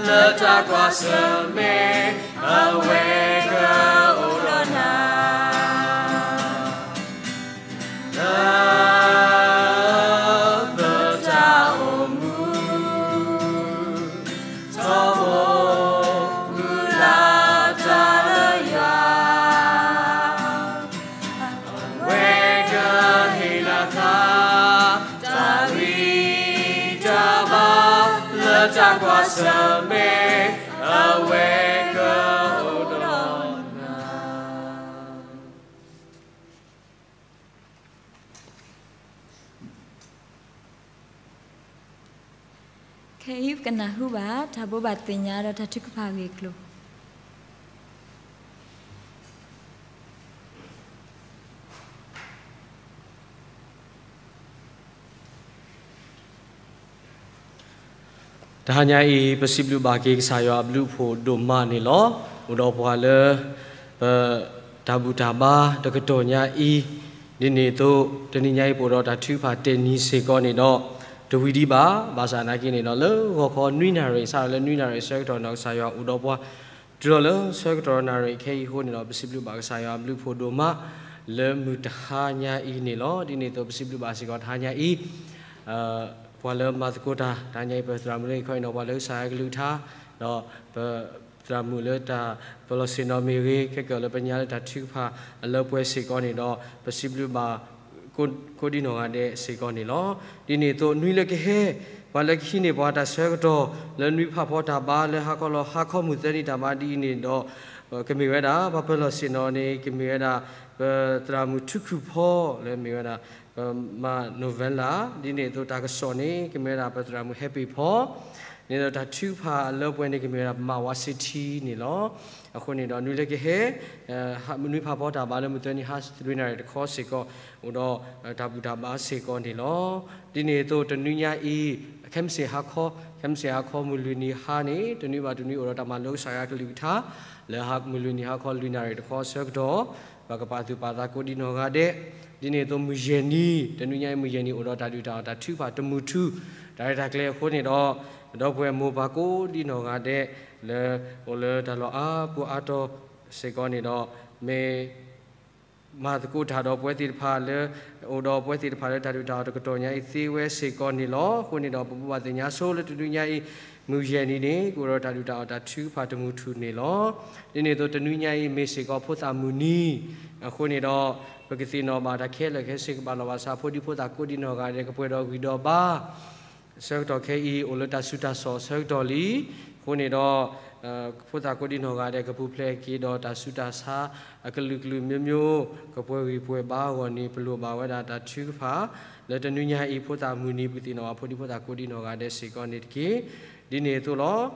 လၢတၢ်ကွၢ်ဆၢၣ်မဲာ် အဝဲကအိၣ်ဒီးနၤ လၢပတၢ်အိၣ်မူ ထီဘိမုၢ်လၢ်တၢ်လၢယွၤ အဝဲကဟ့ၣ်နၤသး တၢ်ဂံၢ်တၢ်ဘါ လၢတၢ်ကွၢ်ဆၢၣ်မဲာ် အဝဲကအိၣ်ဒီးနၤ. ခဲအံၤပကနၢ်ဟူဘၣ် တၢ်ဘိးဘၣ်သ့ၣ်ညါဒီးတၢ်ထုကဖၣ်အဂ့ၢ်အကျိၤ တဟါညါအံၤ ပစံးဘျုးဘၣ်က့ၤကစၢ်ယွၤအဘျုးအဖှိၣ်ဒိၣ်မးန့ၣ်လီၤ. အိၣ်ဒီးပှၤလၢ ပတၢ်ဘူၣ်တၢ်ဘါတကတီၢ်ညါအံၤ, ဒ်န့ၣ်အသိး တနံၤညါအံၤပအိၣ်ဒီးတၢ်ထုကဖၣ်တနံၤစ့ၢ်ကီးန့ၣ်ဒီး တဝံၤဒံးဘၣ်, ဘၣ်ဆၣ်သနာ်က့န့ၣ်ဒီး လၢဂီၤခီနွံနၣ်ရံၣ် စးထီၣ်လၢနွံနၣ်ရံၣ်ဆၢကတီၢ်န့ၣ်ဒီး ကစၢ်ယွၤအိၣ်ဒီးပှၤ တုၤလီၤလၢဆၢကတီၢ်နၣ်ရံၣ်ခဲအံၤအဃိန့ၣ်ဒီး ပစံးဘျုးဘၣ်ကစၢ်ယွၤအဘျုးအဖှိၣ်ဒိၣ်မး လၢမုၢ်တဟါညါအံၤန့ၣ်လီၤ. ဒ်န့ၣ်အသိး ပစံးဘျုးဘၣ်စ့ၢ်ကီးတဟါညါအံၤ ပှၤလၢမၤသကိးတၢ် တဟါညါအံၤ ပသရၣ်မုၣ်လၢအံၤခီအံၤန့ၣ် ပှၤလၢကစၢ်ယွၤကလုၢ်ကထါ ဒီးပသရၣ်မုၣ်လၢတၢ်ပလီၢ်ဆ့ၣ်နီၤမ့ၢ်ဂ့ၤ, ခဲကၢၣ်လၢပညါလၢတၢ်ထုကဖၣ်အလၢပှဲၤစ့ၢ်ကီးန့ၣ်ဒီး ပစံးဘျုးဘၣ် ကိးဒံနီၢ်ဂၤဒဲးစ့ၢ်ကီးန့ၣ်လီၤ. ဒ်န့ၣ်အသိး နွံလၢကဟဲ ပှၤလၢကဟံးန့ၢ်ပှၤတၢ်ဆၢကတီၢ် လၢနွံဖးဖီတၢ်ဘါ လၢဟါခီလီၤ ဟါခီမုၢ်သၢနံၤတၢ်ဘါဒ်အံၤန့ၣ်ဒီး ကမ့ၢ်ဝဲဒၣ် ပှၤပလီၢ်ဆ့ၣ်နီၤန့ၣ် ကမ့ၢ်ဝဲဒၣ် ပသရၣ်မုၣ်ထူခူၣ်ဖီ လၢမ့ၢ်ဝဲဒၣ် ပမါ novella, ဒ်န့ၣ်အသိး တၢ်ကစီၣ်န့ၣ် ကမ့ၢ်ဝဲဒၣ် ပသရၣ်မုၣ်ဟဲပ့ၤဖီ ဒ်န့ၣ်အသိး တၢ်ထုကဖၣ်အလၢပှဲၤန့ၣ် ကမ့ၢ်ဝဲဒၣ် ပမါဝါစ့ထံန့ၣ်လီၤ. အဃိန့ၣ်ဒီး နွံလၢကဟဲ နွံဖးဖီတၢ်ဘါလၢမုၢ်သၢနံၤ ဟါလွံၢ်နၣ်ရံၣ်တခီစ့ၢ်ကီး အိၣ်ဒီး တၢ်ဘူၣ်တၢ်ဘါစ့ၢ်ကီးန့ၣ်လီၤ. ဒ်န့ၣ်အသိး တနွံညါအံၤ ခဲမုၢ်ဆ့ၣ်ဟါခီ, ခဲမုၢ်ဆ့ၣ်ဟါခီ မုၢ်လွံၢ်နံၤဟါန့ၣ် တနွံဘၣ်တနွံအိၣ်ဒီးတၢ်မၤလိကစၢ်ယွၤကလုၢ်ကထါ လၢမုၢ်လွံၢ်နံၤဟါခီလွံၢ်နၣ်ရံၣ်တခီအဆၢကတီၢ် ပကပာ်သူၣ်ပာ်သးကိးဒံနီၢ်ဂၤဒဲး, ဒ်န့ၣ်အသိး မုၢ်ယဲၢ်နံၤ တနွံညါအံၤ မုၢ်ယဲၢ်နံၤ အိၣ်ဒီးတၢ်ဒုၣ်တၢ်အီၣ်တၢ်ထုကဖၣ်တမုၢ်ထူၣ် တၢ်ရဲၣ်တၢ်ကျဲၤအဃိန့ၣ်ဒီး ဒီပုၢ်ဝဲၢ်မိၢ်ပၢ်ကိးဒံနီၢ်ဂၤဒဲး လၢအိၣ်လၢတၢ်လီၢ်အါပူၤအါတီၤစ့ၢ်ကီးန့ၣ်ဒီး မ့ၢ် မၤသကိးတၢ်ဒီးပဝဲသ့ၣ်တဖၣ်လၢ အိၣ်ဒီးပဝဲသ့ၣ်တဖၣ်လၢတၢ်ဒုၣ်တၢ်အီၣ်တကတီၢ်ညါအံၤသ့ဝဲစ့ၢ်ကီးန့ၣ်လီၤ. အဃိန့ၣ်ဒီး ပဘိးဘၣ်သ့ၣ်ညါဆိလၢတနွံညါအံၤ မုၢ်ယဲၢ်နံၤန့ၣ် ကအိၣ်ဒီးတၢ်ဒုၣ်တၢ်အီၣ်တၢ်ထုကဖၣ်တမုၢ်ထူၣ်န့ၣ်လီၤ. ဒ်န့ၣ်အသိး တနွံညါအံၤ မ့ၢ်စ့ၢ်ကီးဖိသၣ်မုၢ်နံၤ အဃိန့ၣ်ဒီး ပကသ့ၣ်နီၣ်ဘၣ်တၢ်ခဲလၢာ်ခဲဆ့ ကဘၣ်လီၤဘၣ်စး ဖိဒံဖိသၣ်ကိးဒံနီၢ်ဂၤဒဲး ကပှဲၤဒီးဂံၢ်ဒီးဘါ ဆၢကတီၢ်ခဲအံၤ အိၣ်လၢတၢ်ဆူးတၢ်ဆါအဆၢကတီၢ်လံ. အဃိန့ၣ်ဒီး ဖိသၣ်ကိးဒံနီၢ်ဂၤဒဲး ကပူၤဖျဲးက့ၤဒီးတၢ်ဆူးတၢ်ဆါ အကလုာ်ကလုာ်မျိုးမျိုး ကပှဲၤဂံၢ်ပှဲၤဘါအဂီၢ်န့ၣ် ပလိၣ်ဘၣ်ဝဲဒၣ်တၢ်ထုကဖၣ် လၢတနွံညါအံၤ ဖိသၣ်မုၢ်နံၤ ပကသ့ၣ်နီၣ်ဘၣ် ဖိဒံဖိသၣ်ကိးဒံနီၢ်ဂၤဒဲးစ့ၢ်ကီးန့ၣ်တက့ၢ်. ဒ်န့ၣ်အသိးလီၤ.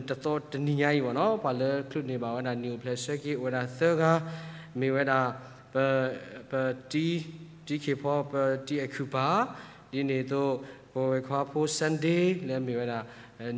တသီတနံၤညါအံၤဘၣ်နီၤ ပှၤလၢချုးန့ၢ်ဘၣ်ဝဲဒၣ် နံၣ်အိၣ်ဖျဲၣ်ဆၢက့ၤ အိၣ်ဝဲဒၣ်သၢဂၤ မ့ၢ်ဝဲဒၣ် ပ ပတံၤ တံၤခ့ၣ်ဖီ ပတံၤအဲၣ်ခုၣ်ပၢ် ဒ်န့ၣ်အသိး ပဝဲၢ်ခွါဖိ Sunday လၢမ့ၢ်ဝဲဒၣ်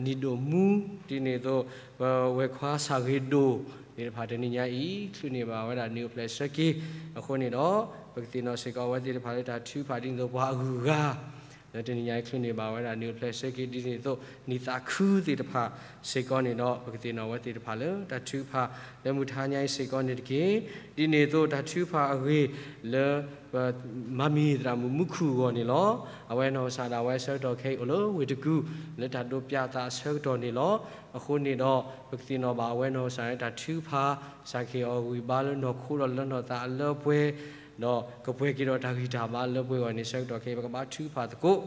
နံၤဒိၣ်မူ ဒ်န့ၣ်အသိး ပဝဲၢ်ခွါဆၣ်ဂ့ၤဒိၣ် သ့ၣ်တဖၣ်တနံၤညါအံၤ ချုးန့ၢ်ဘၣ်ဝဲဒၣ် နံၣ်အိၣ်ဖျဲၣ်ဆၢက့ၤ အဃိန့ၣ်ဒီး ပကသ့ၣ်နီၣ်စ့ၢ်ကီးအဝဲသ့ၣ်တဖၣ်လၢတၢ်ထုကဖၣ် ဒ်န့ၣ်အသိး ပှၤအဂုၤအဂၤ လၢတနံၤညါအံၤ ချုးန့ၢ်ဘၣ်ဝဲဒၣ်နံၤအိၣ်ဖျဲၣ်ဆၢက့ၤ ဒ်န့ၣ်အသိး နံၤသးခုသ့ၣ်တဖၣ်စ့ၢ်ကီးန့ၣ်ဒီး ပကသ့ၣ်နီၣ်ဝဲသ့ၣ်တဖၣ်လၢတၢ်ထုကဖၣ်လၢမုၢ်တဟါညါအံၤစ့ၢ်ကီးန့ၣ်တက့ၢ်. ဒ်န့ၣ်အသိးတၢ်ထုကဖၣ်အဂ့ၢ်လၢ ပမၤမံၤသရၣ်မုၣ်မူခိၣ်အဂီၢ်န့ၣ်လီၤ. အဝဲနီၢ်ကစၢ်ဒၣ်ဝဲဆၢကတီၢ်ခဲအံၤအိၣ်လၢဝ့ၢ်တကူၣ် လၢတၢ်ဒိးပၠးသးအဆၢကတီၢ်န့ၣ်လီၤ. အဃိန့ၣ်ဒီး ပကသ့ၣ်နီၣ်ဘၣ်အဝဲနီၢ်ကစၢ်လၢတၢ်ထုကဖၣ် စၢ်က့ၤအီၤဂံၢ်ဘါလၢနီၢ်ခိဒီးလၢနီၢ်သးအလၢပှဲၤ ဒီးကပှဲၤက့ၤဒီးတၢ်ဂံၢ်တၢ်ဘါလၢပှဲၤအဂီၢ်န့ၣ် ဆၢကတီၢ်ခဲအံၤ ပကဘၣ်ထုကဖၣ်သကိး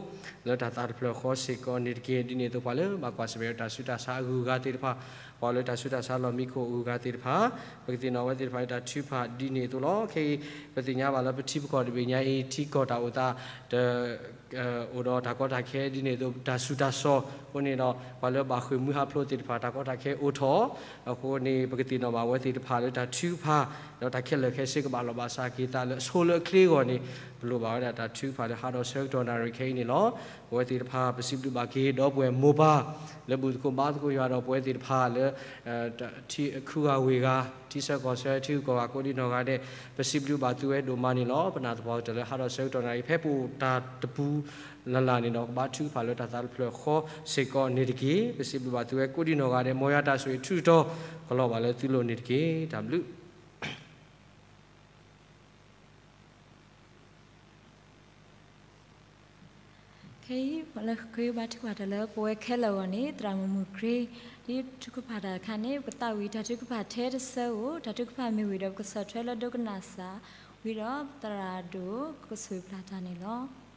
လၢတၢ်သးတဖျၢၣ်ဃီစ့ၢ်ကီးန့ၣ်တက့ၢ်. ဒ်န့ၣ်အသိးပှၤလၢဘၣ်ကွၢ်ဆၢၣ်မဲာ်ဒီးတၢ်ဆူးတၢ်ဆါအဂုၤအဂၤသ့ၣ်တဖၣ်, ပှၤလၢတၢ်ဆူးတၢ်ဆါလီၢ်မံခိၣ်အဂုၤအဂၤသ့ၣ်တဖၣ်, ပကသ့ၣ်နီၣ်ဝဲသ့ၣ်တဖၣ်လၢတၢ်ထုကဖၣ်ဒ်န့ၣ်အသိးလီၤ. ခဲအံၤ ပသ့ၣ်ညါဘၣ်လၢပထံပကီၢ်တဘ့ၣ်ညါအံၤ ထံကီၢ်တၢ်အိၣ်သး တ အိၣ်ဒီးတၢ်ကီတၢ်ခဲဒ်န့ၣ်အသိး တၢ်ဆူးတၢ်ဆါအဃိန့ၣ်ဒီး ပှၤလၢဘၣ်ဃ့ၢ်မှံဟးဖျိးသ့ၣ်တဖၣ် တၢ်ကီတၢ်ခဲအိၣ်ထီၣ်အဃိန့ၣ် ပကသ့ၣ်နီၣ်ဘၣ်ဝဲသ့ၣ်တဖၣ်လၢတၢ်ထုကဖၣ် ဒီးတၢ်ခဲလၢာ်ခဲဆ့ကဘၣ်လီၤဘၣ်စးက့ၤသးလၢအဆိလၢအချ့အဂီၢ်န့ၣ် ပလိၣ်ဘၣ်ဝဲဒၣ်တၢ်ထုကဖၣ်လၢဟးဒီးဆၢကတီၢ်နၣ်ရံၣ်ခဲအံၤန့ၣ်လီၤ. ပဝဲသ့ၣ်တဖၣ် ပစံးဘျုးဘၣ်က့ၤဒီပုၢ်ဝဲၢ်မိၢ်ပၢ် လၢဘူၣ်သကိးဘါသကိးယွၤဒီးပဝဲသ့ၣ်တဖၣ်လၢ ထံခုဂၤဝ့ၢ်ဂၤ ထံဆၢကီၢ်ဆၢ ထံဂုၤကီၢ်ဂၤကိးဒံနီၢ်ဂၤဒဲး ပစံးဘျုးဘၣ်သုဝဲဒိၣ်မးန့ၣ်လီၤ. ပနာ်သပှၢ်ကတၢၢ်လၢဟးဒီးဆၢကတီၢ်နၣ်ရံၣ် ဖဲပအိၣ်တၢ်တပူၤလၢ်လၢ်န့ၣ်ဒီး ကဘၣ်ထုကဖၣ်လၢတၢ်သးတဖျၢၣ်ဃီစ့ၢ်ကီးန့ၣ်တက့ၢ်. ပစံးဘျုးဘၣ်သုဝဲကိးဒံနီၢ်ဂၤဒဲး မ်ယွၤတၢ်ဆိၣ်ဂ့ၤထူးတီၤ ကလီၤဘၣ်လၢသုလိၤန့ၣ်တက့ၢ်. တၢ်ဘျုး ခဲအံၤ ပှၤလၢဃ့ဘါထုကဖၣ်တၢ်လၢပဝဲခဲလၢာ်အဂီၢ်န့ၣ် သရၣ်မုၣ်မုၢ်ကြ့ ဒ်ထုကဖၣ်တၢ်တခါန့ၣ် ပကသးဝံၤတၢ်ထုကဖၣ်ထဲတဆၢဧိၤ, တၢ်ထုကဖၣ်မ့ၢ်ဝံၤဒီး ပကဆၢထွဲလၢဒိကနၣ်စၢ် ဝံၤဒီးသရၣ်ဒိၣ်ကဆိၣ်ဂ့ၤပျၢ်တၢ်န့ၣ်လီၤ.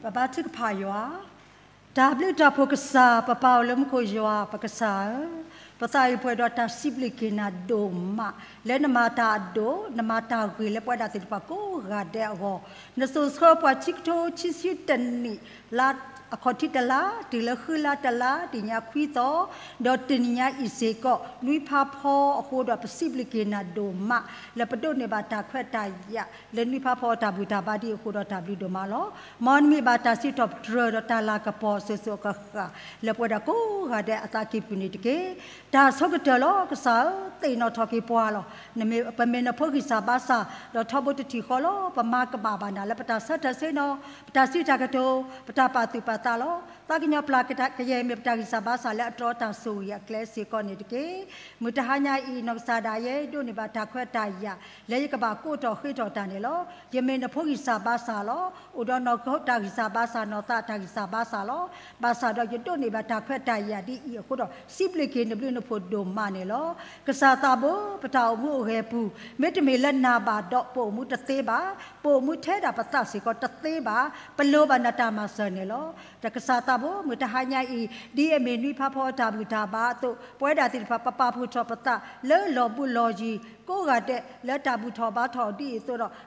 ပဘါထုကဖၣ်ယွၤ, တၢ်ဘျုးတၢ်ဖှိၣ်ကစၢ် ပပၢ်အိၣ်လၢမူခိၣ်ယွၤ ပကစၢ်ဧၢ, ပသးအံၤပှဲၤဒီးတၢ်စံးဘျုးက့ၤနၤဒိၣ်မး လၢနမၤတၢ်အဒိၣ် နမၤတၢ်ဂ့ၤလၢပဝဲဒၣ်သ့ၣ်တဖၣ်ကိးဂၤဒဲးအဂီၢ်, နစိာ်ဆှၢပှၤဆံကထိဆံဆံတနံၣ် လါအခီၣ်ထံးတလါ တုၤလၢဃုလါတလါ တနံၤညါခွံသီ, ဒီးတနံၤညါအံၤစ့ၢ်ကီး နွံဖးဖီအဃိဒီး ပစံးဘျုးက့ၤနၤဒိၣ်မး လၢပဒိးန့ၢ်ဘၣ်တၢ်ခွဲးတၢ်ယာ် လၢနွံဖးဖီအတၢ်ဘူၣ်တၢ်ဘါဒ်အံၤအဃိဒီး တၢ်ဘျုးဒိၣ်မးလီၤ. မ်နမံၤဘၣ်တၢ်စံးထီၣ်ပတြၢၤဒီးတၢ်လၤကပီၤအစိၤစိၤအဃၣ်ဃၣ် လၢပဝဲဒၣ်ကိးဂၤဒဲးအသးကံၢ်ပူၤန့ၣ်တက့ၢ်. တၢ်အဆိကတၢၢ်လီၤ ကစၢ်ဧၢ, သ့ၣ်နီၣ်ထီၣ်က့ၤပှၤလီၤ. ပမ့ၢ်နဖိဂံၢ်စၢ်ဘါစၢ် ဒီးထီဘိတထံၣ်ဃီလီၤ. ပမၤကဘၣ်ဘၣ်နၤလၢပတၢ်ဆၢထၢၣ်ဆ့ၣ်နီၤ, ပတၢ်စံးတၢ်ကတိၤ, ပတၢ်ပာ်သူၣ်ပာ်သးလီၤ. သးကညီၤပျၢ်ကယဲၢ်မ့ၢ်ပတၢ်ဂံၢ်စၢ်ဘါစၢ်လၢအတြီတၢ်ဆိၣ်ဂ့ၤအကျဲစ့ၢ်ကီးန့ၣ်တက့ၢ်. မုၢ်တဟါညါအံၤ နီၢ်ကစၢ်ဒၣ်ယဲ ဒိးန့ၢ်ဘၣ်တၢ်ခွဲးတၢ်ယာ် လၢယကဘၣ်ကိးထီၣ်ဃ့ထီၣ်တၢ်န့ၣ်လီၤ. ယမ့ၢ်နဖိဂံၢ်စၢ်ဘါစၢ်လီၤ. အိၣ်ဒီးနီၢ်ခိတၢ်ဂံၢ်စၢ်ဘါစၢ် နီၢ်သးတၢ်ဂံၢ်စၢ်ဘါစၢ်လီၤ. ဘၣ်ဆၣ်ဒီးယဒိးန့ၢ်ဘၣ်တၢ်ခွဲးတၢ်ယာ်ဒ်အံၤအဃိဒီး စံးဘျုးက့ၤနဘျုးနဖှိၣ်ဒိၣ်မးန့ၣ်လီၤ. ကစၢ်သးဘိ ပတၢ်အိၣ်မူအိၣ်ဂဲၤပူၤ မ့တမ့ၢ်လၢနၤဘၣ်ဒီး ပအိၣ်မူတသ့ဘၣ်. ပအိၣ်မူထဲဒၣ်ပသးစ့ၢ်ကီးတသ့ဘၣ်. ပလိၣ်ဘၣ်နတၢ်မၤစၢၤန့ၣ်လီၤ. ဒီးကစၢ်သးဘိ မုၢ်တဟါညါအံၤ ဒ်အမ့ၢ်နွံဖးဖီအတၢ်ဘူၣ်တၢ်ဘါအသိး ပဝဲဒၣ်သ့ၣ်တဖၣ် ပပာ်ဖှိၣ်ထီၣ်ပသး လၢလီၢ်ဘူးလီၢ်ယံၤ ကိးဂၤဒဲး လၢတၢ်ဘူၣ်ထီၣ်ဘါထီၣ်ဒ်အံၤအသိးဒီး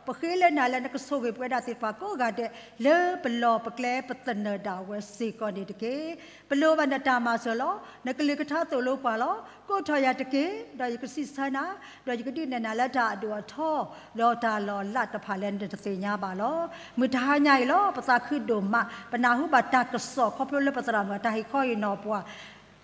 ပဃ့လၢနၤလၢနကဆိၣ်ဂ့ၤပဝဲဒၣ်သ့ၣ်တဖၣ်ကိးဂၤဒဲး လၢပလီၢ်ပကျဲပသနၢၣ်ဒၣ်ဝဲစ့ၢ်ကီးန့ၣ်တက့ၢ်. ပလိၣ်ဘၣ်နတၢ်မၤစၢၤလီၤ. နကလုၢ်ကထါသိၣ်လိပှၤလီၤ. ကိးထီၣ်ယၤတက့ၢ်. ဒီးယကစံးဆၢနၤ, ဒီးယကဒုးနဲၣ်နၤလၢတၢ်အဒိၣ်အထီ ဒီးတၢ်လီၤလးတဖၣ်လၢနတသ့ၣ်ညါဘၣ်လီၤ. မုၢ်တဟါညါအံၤလီၤ ပသးခုဒိၣ်မး ပနၢ်ဟူဘၣ်တၢ်ကစီၣ်ခီဖျိလၢပသရၣ်မုၣ်အတၢ်ဟ့ၣ်ခီဟ့ၣ်နီၤပှၤ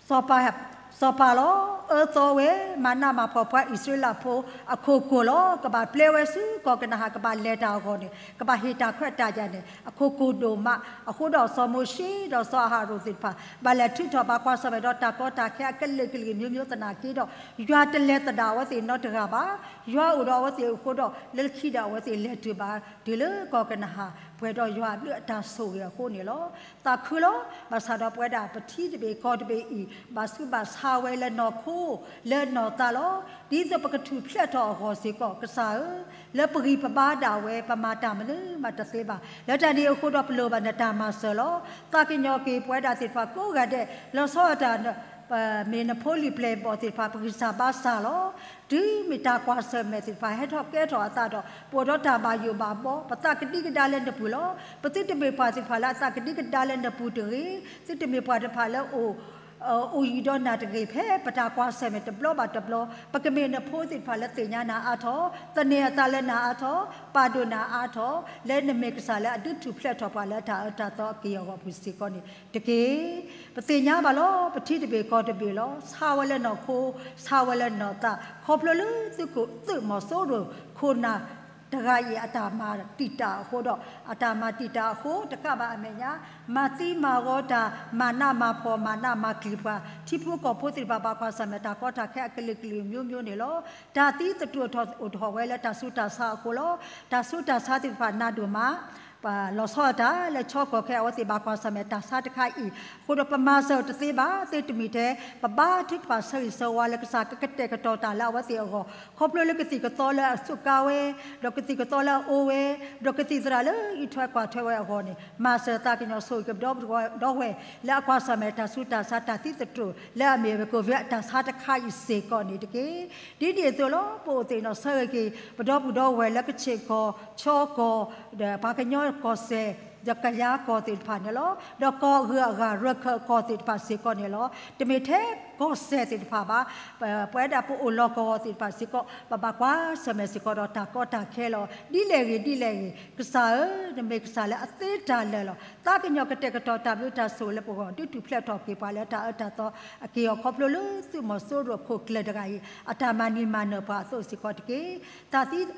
စီၤပၤ စီၤပၤလီၤ. အၢသီဝဲ, မၤနးမၤဖှီၣ်ပှၤအံၣ်စရ့လးဖိအခိၣ်ကိၣ်လီၤ. ကဘၣ်ပျဲဝဲဆူကီၢ်ကနၤဧၣ်, ကဘၣ်လဲၤတၢ်အဂီၢ်န့ၣ်, ကဘၣ်ဟ့ၣ်တၢ်ခွဲးတၢ်ယာ်န့ၣ် အခိၣ်ကိၣ်ဒိၣ်မး. အဃိဒီးစီၤမိၤၡ့ဒီးစီၤအၤဟရိၣ်သ့ၣ်တဖၣ် ဘၣ်လဲၤထုးထီၣ်ဘၣ်ကွၢ်ဆၢၣ်မဲာ်ဒီးတၢ်ကီတၢ်ခဲအကလုာ်ကလုာ် မျိုးမျိုးသနာ်က့ဒီး, ယွၤတလဲၤသဒၣ်အဝဲသ့ၣ်နီတဂၤဘၣ်. ယွၤအိၣ်ဒီးအဝဲသ့ၣ်အဃိဒီး လၢခံဒီးအဝဲသ့ၣ်လဲၤတုၤဘၣ်တုၤလၢကီၢ်ကနၤဧၣ်, ပှဲၤဒီးယွၤအဘျုးအတၢ်ဆိၣ်ဂ့ၤအဃိန့ၣ်လီၤ. သးခုလီၤ. ဘၣ်ဆၣ်ဒီးပဝဲဒၣ်ပထံတဘ့ၣ်ကီၢ်တဘ့ၣ်အံၤ ဘၣ်ဆူးဘၣ်ဆါဝဲလၢနီၢ်ခိ လၢနီၢ်သးလီၤ. ဒ်သိးပကထူၣ်ဖျဲးထီၣ်အဂီၢ်စ့ၢ်ကီး, ကစၢ်ဧၢ, လၢပဂံၢ်ပဘါဒၣ်ဝဲ ပမၤတၢ်မနုၤမးတသ့ဘၣ်. လၢတၢ်န့ၣ်အဃိဒီးပလိၣ်ဘၣ်နတၢ်မၤစၢၤလီၤ. သးကညီၤက့ၤပဝဲဒၣ်သ့ၣ်တဖၣ်ကိးဂၤဒဲး, လီၤဆီဒၣ်တၢ် မ့ၢ်နဖိလံၤပျဲၢ်ဘီၣ်သ့ၣ်တဖၣ် ပဂံၢ်စၢ်ဘါစၢ်လီၤ. တုၤမ့ၢ်တၢ်ကွၢ်ဆၢၣ်မဲာ်သ့ၣ်တဖၣ် ဟဲထီၣ်ကဲထီၣ်အသးဒီး ပအိၣ်ဒီးတၢ်ဘၣ်ယိၣ်ဘၣ်ဘီ, ပသးကဒံကဒါလၢနပူၤလီၤ. ပသုတမ့ၢ်ပှၤသ့ၣ်တဖၣ်လၢအသးကဒံကဒါလၢနပူၤတဂ့ၤ, သုတမ့ၢ်ပှၤတဖၣ်လၢအိၣ် အိၣ်ယံၤဒီးနၤတဂ့ၤ, ဖဲပတၢ်ကွၢ်ဆၢၣ်မဲာ်တဘျီဘၣ်တဘျီ, ပကမ့ၢ်နဖိသ့ၣ်တဖၣ်လၢသ့ၣ်ညါနၤအါထီၣ်, သန့ၤအသးလၢနၤအါထီၣ်, ပာ်ဒိၣ်နၤအါထီၣ်, လၢနမ့ၢ်ကစၢ်လၢအဒုးထူၣ်ဖျဲးထီၣ်ပှၤလၢတၢ်အၢတၢ်သီအက့ၢ်အဂီၢ်ပူၤစ့ၢ်ကီးန့ၣ်တက့ၢ်. ပသ့ၣ်ညါဘၣ်လီၤ. ပထံတဘ့ၣ်ကီၢ်တဘ့ၣ်လီၤ. ဆါဝဲလၢနီၢ်ခိ, ဆါဝဲလၢနီၢ်သး, ခီဖျိလၢသုးခိၣ်သုးမီၤစိရိၤခိၣ်နၢ်တဂၤအံၤ အတၢ်မၤတံာ်တာ်အဃိဒီး, အတၢ်မၤတံာ်တာ်အဃိတကးဘၣ်အမဲာ်ညါ, မၤသံမၤဂီၤတၢ်, မၤနးမၤဖှီၣ်, မၤနးမၤကျံၤပှၤ, ထံဖိကီၢ်ဖိသ့ၣ်တဖၣ်ဘၣ်ကွၢ်ဆၢၣ်မဲာ်တၢ်ကီတၢ်ခဲအကလုာ်ကလုာ် မျိုးမျိုး န့ၣ်လီၤ. တၢ်သံသတြိာ်ထီၣ်အိၣ်ထီၣ်ဝဲလၢတၢ်ဆူးတၢ်ဆါအဃိလီၤ. တၢ်ဆူးတၢ်ဆါသ့ၣ်တဖၣ်နးဒိၣ်မး လီၤဆီဒၣ်တၢ်လၢဆီကီၢ်ခဲအံၤ အဝဲသ့ၣ်ဘၣ်ကွၢ်ဆၢၣ်မဲာ်တၢ်ဆါတခါအံၤ, အဃိဒီးပမၤစၢၤတသ့ဘၣ်, သ့တမံၤထဲ ပဘါထုကဖၣ်ဆၢဂ့ၤဆၢဝါလၢကစၢ်ကကတဲာ်ကတီၤတၢ်လၢအဝဲသ့ၣ်အဂီၢ်, ခီဖျိလၢကသံၣ်ကသီလၢအစူးကါဝဲ, ဒီးကသံၣ်ကသီလၢအအိၣ်ဝဲ, ဒီးကသံၣ်သရၣ်လၢအအံးထွဲကွၢ်ထွဲဝဲအဂီၢ်န့ၣ်, မၤစၢၤသးကညီၤဆိၣ်ဂ့ၤက့ၤပဒီပုၢ်ဒီဝဲၢ်လၢအကွၢ်ဆၢၣ်မဲာ်တၢ်ဆူးတၢ်ဆါတၢ်သံသတြိာ် လၢအမ့ၢ်ဝဲ COVID အတၢ်ဆါတခါအံၤစ့ၢ်ကီးန့ၣ်တက့ၢ်. ဒ်န့ၣ်အသိးလီၤ. ပအိၣ်သ့ၣ်နီၣ်ဆၢဂ့ၤက့ၤ ပဒီပုၢ်ဒီဝဲၢ်လၢကခ့ၣ်ကီၢ်, ခၠီကီၢ်, ဒီးပှၤကညီကီၢ်စဲၣ်, ဒီးကယၤကီၢ်သ့ၣ်တဖၣ်န့ၣ်လီၤ. ဒီးကီၢ်အဂုၤအဂၤ ရခၢၣ်ကီၢ်သ့ၣ်တဖၣ်စ့ၢ်ကီးန့ၣ်လီၤ. တမ့ၢ်ထဲကီၢ်စဲၣ်သ့ၣ်တဖၣ်ဘၣ်, ပဝဲဒၣ်ပအိၣ်လီၢ်ကဝီၤသ့ၣ်တဖၣ်စ့ၢ်ကီး ပဘၣ်ကွၢ်ဆၢၣ်မဲာ်စ့ၢ်ကီးဒီးတၢ်ကီတၢ်ခဲလီၤ. ဒ်လဲၣ်ဂ့ၤဒ်လဲၣ်ဂ့ၤ, ကစၢ်ဧၢ, နမ့ၢ်ကစၢ်လၢအသ့တၢ်လၢာ်လီၤ. သးကညီၤကတဲာ်ကတီၤတၢ်ဘျုးတၢ်ဆိၣ်ဂ့ၤလၢပဂီၢ်, ဒုးထူၣ်ဖျဲးထီၣ်က့ၤပှၤလၢတၢ်အၢတၢ်သီအက့ၢ်အဂီၢ် ခီဖျိလၢသုးမီၤစိရိၤအခိၣ်ကျၢၢ်တဂၤအံၤ အတၢ်မၤန့ၢ်မၤနၢၤပှၤအသိးစ့ၢ်ကီးတက့ၢ်. တၢ်သံ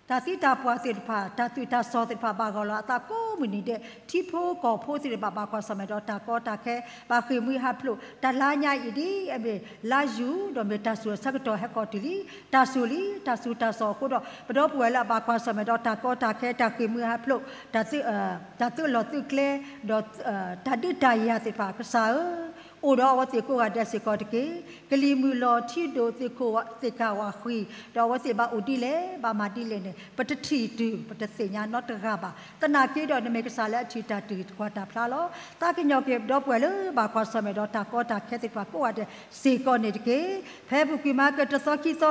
တၢ်သံတၢ်ပှၢ်သ့ၣ်တဖၣ်, တၢ်သွံၣ်တၢ်စီၤသ့ၣ်တဖၣ် ဘၣ်ဂီၢ်လီၤအသးကိးမုၢ်နံၤဒဲး, ထံဖိကီၢ်ဖိသ့ၣ်တဖၣ် ဘၣ်ကွၢ်ဆၢၣ်မဲာ်ဒီးတၢ်ကီတၢ်ခဲ, ဘၣ်ဃ့ၢ်မှံဟးဖျိး, တၢ်လါညါအံၤဒ်အမ့ၢ်လါယူၤ, ဒီးမ့ၢ်တၢ်စူၤအဆၢကတီၢ်ဟဲကီၢ်တုၤလံ, တၢ်စူၤလံ, တၢ်စူၤတၢ်စီၤအဃိဒီး ပဒီပုၢ်ဝဲၢ်လၢအဘၣ်ကွၢ်ဆၢၣ်မဲာ်ဒီးတၢ်ကီတၢ်ခဲ, တၢ်ဃ့ၢ်မှံဟးဖျိး, တၢ်သုးလီၢ်သုးကျဲ, ဒီးတၢ်ဒုးတၢ်ယၤသ့ၣ်တဖၣ် ကစၢ်ဧၢ, အိၣ်ဒီးအဝဲသ့ၣ်ကိးဂၤဒဲးစ့ၢ်ကီးတက့ၢ်. ကလံၤမုၢ်လီၤထံဒိၣ် သ့ၣ်ခိၣ်သ့ၣ်ကၢ်ဝါဃံၤ, ဒီးအဝဲသ့ၣ်ဘၣ်အိၣ်ဒ်လဲၣ်, ဘၣ်မၤဒ်လဲၣ်န့ၣ် ပတထံၣ်တုၤ ပတသ့ၣ်ညါနီတဂၤဘၣ်. သနာ်က့ဒီး နမ့ၢ်ကစၢ်လၢအထံၣ်တၢ်တုၤကွၢ်တၢ်ဖျါလီၤ. သးကညီၤက့ၤပဒီပုၢ်ဝဲၢ်လၢဘၣ်ကွၢ်ဆၢၣ်မဲာ်ဒီးတၢ်ကီတၢ်ခဲသ့ၣ်တဖၣ်ကိးဂၤဒဲးစ့ၢ်ကီးန့ၣ်တက့ၢ်. ဖဲအပူၤကွံာ်မးကတသီခံသီလီၤ,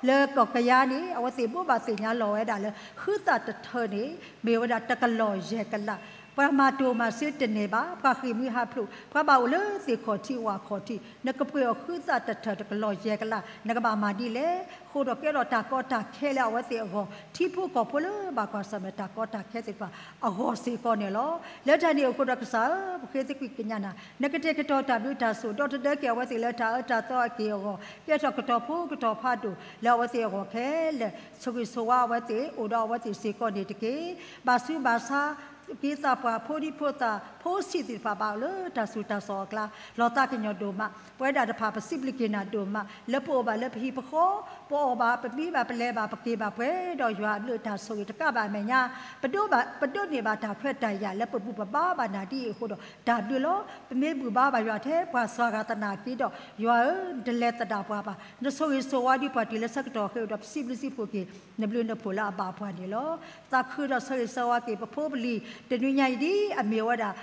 လၢကီၢ်ကယၤန့ၣ် အဝဲသ့ၣ်ဘိးဘၣ်သ့ၣ်ညါလီၤဝဲဒၣ်လၢ ဃုသးတထၢန့ၣ် မ့ၢ်ဝဲဒၣ်တကလီၢ်ယဲၢ်ကလး, ပှၤမၤတိၢ်မၤစ့တန့ၢ်ဘၣ်, ပှၤဃ့ၢ်မှံဟးဖျိး, ပှၤဘၣ်အိၣ်လၢသ့ၣ်ခီၣ်ထံးဝၣ်ခီၣ်ထံး, နကပှ့ၤအီၤဃုသးတထၢတကလီၢ်ယဲၢ်ကလး, နကဘၣ်မၤဒ်လဲၣ်. အဃိဒီးကဲထီၣ်တၢ်ကီတၢ်ခဲလၢအဝဲသ့ၣ်အဂီၢ်, ထံဖိကီၢ်ဖိလၢဘၣ်ကွၢ်ဆၢၣ်မဲာ်တၢ်ကီတၢ်ခဲသ့ၣ်တဖၣ်အဂီၢ်စ့ၢ်ကီးန့ၣ်လီၤ. လၢတၢ်န့ၣ်အဃိဒီးကစၢ်ဧၢ, ပဃ့သကွံာ်ကညးနၤ, နကတဲာ်ကတီၤတၢ်ဘျုးတၢ်ဆိၣ်, ဒီသဒၢက့ၤအဝဲသ့ၣ်လၢတၢ်အၢတၢ်သီအက့ၢ်အဂီၢ်, ကဲထီၣ်ကတီၤဖိကတီၤဖးဒိၣ်လၢအဝဲသ့ၣ်အဂီၢ်ခဲလၢာ်, ဆိၣ်ဂ့ၤဆိၣ်ဝါအဝဲသ့ၣ်, အိၣ်ဒီးအဝဲသ့ၣ်စ့ၢ်ကီးန့ၣ်တက့ၢ်. ဘၣ်ဆူးဘၣ်ဆါ က့သးပှၢ်, ဖိဒံဖိသၣ်, ဖိဆံးသ့ၣ်တဖၣ်ဘၣ်အိၣ်လၢတၢ်ဆူးတၢ်ဆါအကျါ, လီၤသးကညီၤဒိၣ်မး. ပဝဲဒၣ်တဖၣ်ပစံးဘျုးက့ၤနၤဒိၣ်မး လၢပအိၣ်ဘၣ်လၢပဟံၣ်ပဃီ, ပအီၣ်ဘၣ်, ပမံဘၣ်, ပလဲၤဘၣ်, ပက့ၤဘၣ်ပှဲၤဒီးယွၤအဘျုးအတၢ်ဆိၣ်ဂ့ၤတကးဘၣ်အမဲာ်ညါ, ပဒိးဘၣ်, ပဒိးန့ၢ်ဘၣ်တၢ်ခွဲးတၢ်ယာ်လၢပဘူၣ်ပဘါဘၣ်နၤဒ်အံၤအဃိဒီးတၢ်ဘျုးလီၤ. ပမ့ၢ်ဘူၣ်ဘါဘၣ်ယွၤထဲပှၤစှၤဂၤသနာ်က့ဒီး, ယွၤဧၢ, နတလဲၤသဒၣ်ပှၤဘၣ်. နဆိၣ်ဂ့ၤဆိၣ်ဝါဒံးပှၤတုၤလၢဆၢကတီၢ်အဃိဒီး ပစံးဘျုးစံးဖှိၣ်က့ၤ နဘျုးနဖှိၣ်လၢအဘၣ်ပှၤန့ၣ်လီၤ. သးခုဒီးဆၢဂ့ၤဆၢဝါက့ၤ ပဖိပလံၤတနွံညါအံၤဒ်အမ့ၢ်ဝဲဒၣ်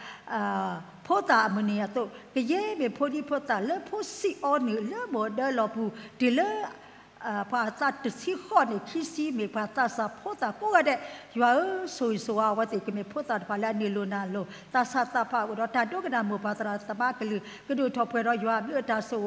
ဖိသၣ်အမုၢ်နံၤအသိး, ကယဲၢ်မ့ၢ်ဖိဒံဖိသၣ်လၢဖိဆံးအီၤနုာ်လၢမိၢ်ဒၢလီၢ်ပူၤ, တုၤလၢ ပှၤအသးတဆံဃိးနံၣ်ခံဆံ မ့ၢ်ပှၤသးစၢ်ဖိသၣ်ကိးဂၤဒဲး, ယွၤဧၢ, ဆိၣ်ဂ့ၤဆိၣ်ဝါအဝဲသ့ၣ် ကမ့ၢ်ဖိသၣ်တဖၣ်လၢအန့ၢ်လိာ်နၢ်လိာ်, သးဆးသးဖးအိၣ်ဒီးတၢ်ဒိကနၣ်မိၢ်ပၢ်သရၣ်သမါအကလုၢ်, ကဒိၣ်ထီၣ်ပှဲၤဒီးယွၤအဘျုးအတၢ်ဆိၣ်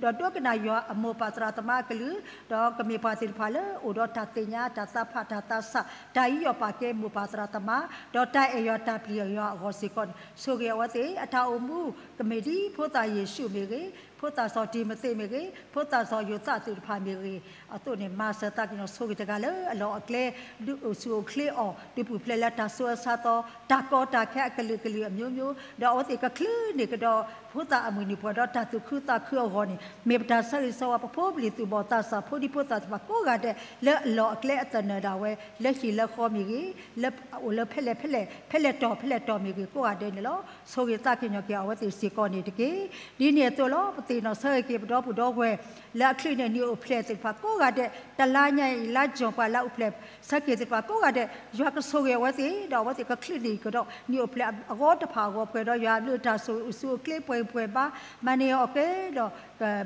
ဂ့ၤ ဒီးဒိကနၣ်ယွၤအမိၢ်ပၢ်သရၣ်သမါအကလုၢ်, ဒီးကမ့ၢ်ပှၤသ့ၣ်တဖၣ်လၢအိၣ်ဒီးတၢ်သ့ၣ်ညါတၢ်သးဖးတၢ်သးဆး, တၢ်ယူးယီၣ်ပာ်ကဲမိၢ်ပၢ်သရၣ်သမါ, ဒီးတၢ်အဲၣ်ယွၤတၢ်ပျံၤယွၤအဂီၢ်စ့ၢ်ကီးန့ၣ်, ဆိၣ်ဂ့ၤအဝဲသ့ၣ်အတၢ်အိၣ်မူ, ကမ့ၢ်ဒ်ဖိသၣ်ယ့ၣ်ၡူးမ့ၢ်ဂ့ၤ, ဖိသၣ်စီၤတံၤမသ့းမ့ၢ်ဂ့ၤ, ဖိသၣ်စီၤယိၤသးသ့ၣ်တဖၣ်မ့ၢ်ဂ့ၤ, အသိးန့ၣ် မၤစၢၤသးကညီၤဆိၣ်ဂ့ၤတဂၤလၢအလီၢ်အကျဲ, ဒုးအိၣ်ဆူၣ်အိၣ်ချ့အီၤ, ဒုးပူၤဖျဲးလၢတၢ်ဆူးအဆါသီ, တၢ်ကီတၢ်ခဲအကလုာ်ကလုာ်အမျိုးမျိုး, ဒီးအဝဲသ့ၣ်ကချုးန့ၢ်ကဒီး ဖိသၣ်အမုၢ်နံၤပှဲၤဒီးတၢ်သူၣ်ခုသးခုအဂီၢ်န့ၣ် မ့ၢ်ပတၢ်ဆၢဂ့ၤဆၢဝါ ပဖိပလံၤသူၣ်ဘီၣ်သးစၢ် ဖိဒံဖိသၣ်သ့ၣ်တဖၣ်ကိးဂၤဒဲး လၢအလီၢ်အကျဲအသနၢၣ်ဒၣ်ဝဲ လၢဟံၣ်လၢဃီမ့ၢ်ဂ့ၤ, လၢအိၣ်လၢဖဲလဲၣ်ဖဲလဲၣ် ဖဲလဲၣ်တီၤဖဲလဲၣ်တီၤမ့ၢ်ဂ့ၤ ကိးဂၤဒဲးန့ၣ်လီၤ. ဆိၣ်ဂ့ၤသးကညီၤက့ၤအဝဲသ့ၣ်စ့ၢ်ကီးန့ၣ်တက့ၢ်. ဒ်န့ၣ်အသိးလီၤ ပသ့ၣ်နီၣ်ဆၢဂ့ၤက့ၤပဒီပုၢ်ဒီဝဲၢ် လၢအချုးန့ၢ်နံၣ်အိၣ်ဖျဲၣ်သ့ၣ်တဖၣ်ကိးဂၤဒဲး, တလါညါအံၤ လါကၠီၣ်ပှၤလၢအိၣ်ဖျဲၣ်ဆၢက့ၤသ့ၣ်တဖၣ်ကိးဂၤဒဲး, ယွၤကဆိၣ်ဂ့ၤအဝဲသ့ၣ် ဒီးအဝဲသ့ၣ်ကချုးန့ၢ်ကဒီး နံၣ်အိၣ်ဖျဲၣ်အဂီၢ်တဖၣ်အဂီၢ် ပှဲၤဒီးယွၤအဘျုးအတၢ်ဆိၣ်ဂ့ၤ အိၣ်ဆူၣ်အိၣ်ချ့ပှဲၤပှဲၤဘါ မၤန့ၢ်အီၣ်ကဲဒီး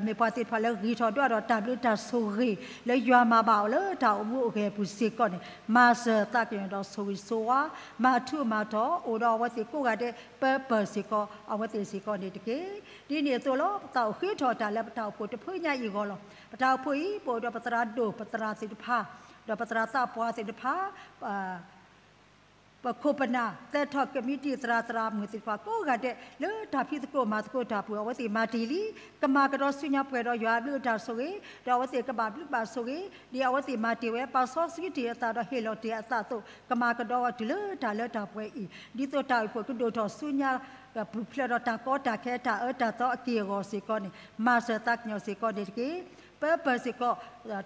မ့ၢ်ပှၤသ့ၣ်တဖၣ်လၢဂံၢ်ထီၣ်ဒွးဒီးတၢ်ဘျုးတၢ်ဆိၣ်ဂ့ၤ လၢယွၤမၤဘၣ်အီၤလၢတၢ်အိၣ်မူအိၣ်ဂဲၤအပူၤစ့ၢ်ကီးန့ၣ် မၤစၢၤသးကညီၤဒီးဆိၣ်ဂ့ၤဆိၣ်ဝါ မၤထူးမၤထီၣ် အိၣ်ဒီးအဝဲသ့ၣ်ကိးဂၤဒဲး ပၢပၢၢ်စ့ၢ်ကီး အဝဲသ့ၣ်စ့ၢ်ကီးန့ၣ်တက့ၢ်. ဒ်န့ၣ်အသိးလီၤ ပသးအိၣ်ဃ့ထီၣ်တၢ်လၢပတၢ်အိၣ်ဖှိၣ်တဖုညါအံၤအဂီၢ်လီၤ. ပတၢ်အိၣ်ဖှိၣ်အံၤ ပအိၣ်ဒီးပသရၣ်ဒိၣ် ပသရၣ်သ့ၣ်တဖၣ် ဒီးပသရၣ်သးပှၢ်သ့ၣ်တဖၣ် ပခိၣ်ပနၢ် သဲထီၣ်ကမံးတံာ် သရၣ်သရၣ်မုၣ်သ့ၣ်တဖၣ်ကိးဂၤဒဲး လၢတၢ်ဖံးသကိးမၤသကိးတၢ်ပူၤ အဝဲသ့ၣ်မၤတ့ၢ်လံ ကမၤကဒီးဆူညါပှဲၤဒီးယွၤအဘျုးအတၢ်ဆိၣ်ဂ့ၤ ဒီးအဝဲသ့ၣ်ကဘၣ်ဘျုးဘၣ်ဆိၣ်ဂ့ၤ ဒ်အဝဲသ့ၣ်မၤတ့ၢ်ဝဲ ပာ်စီဆှံတ့ၢ်အသးဒီးဟ့ၣ်လီၤတ့ၢ်အသးအသိး ကမၤကဒီးဝဲတုၤလၢတၢ်လၢတၢ်ပှဲၤအံၤ ဒ်သိးတၢ်အိၣ်ဖှိၣ်ကဒိၣ်ထီၣ်ဆူညါ ပူၤဖျဲးဒီးတၢ်ကီတၢ်ခဲတၢ်အၢတၢ်သီအက့ၢ်အဂီၤစ့ၢ်ကီးန့ၣ် မၤစၢၤသးကညီၤစ့ၢ်ကီးန့ၣ်တက့ၢ်. ပၢပၢၢ်စ့ၢ်ကီး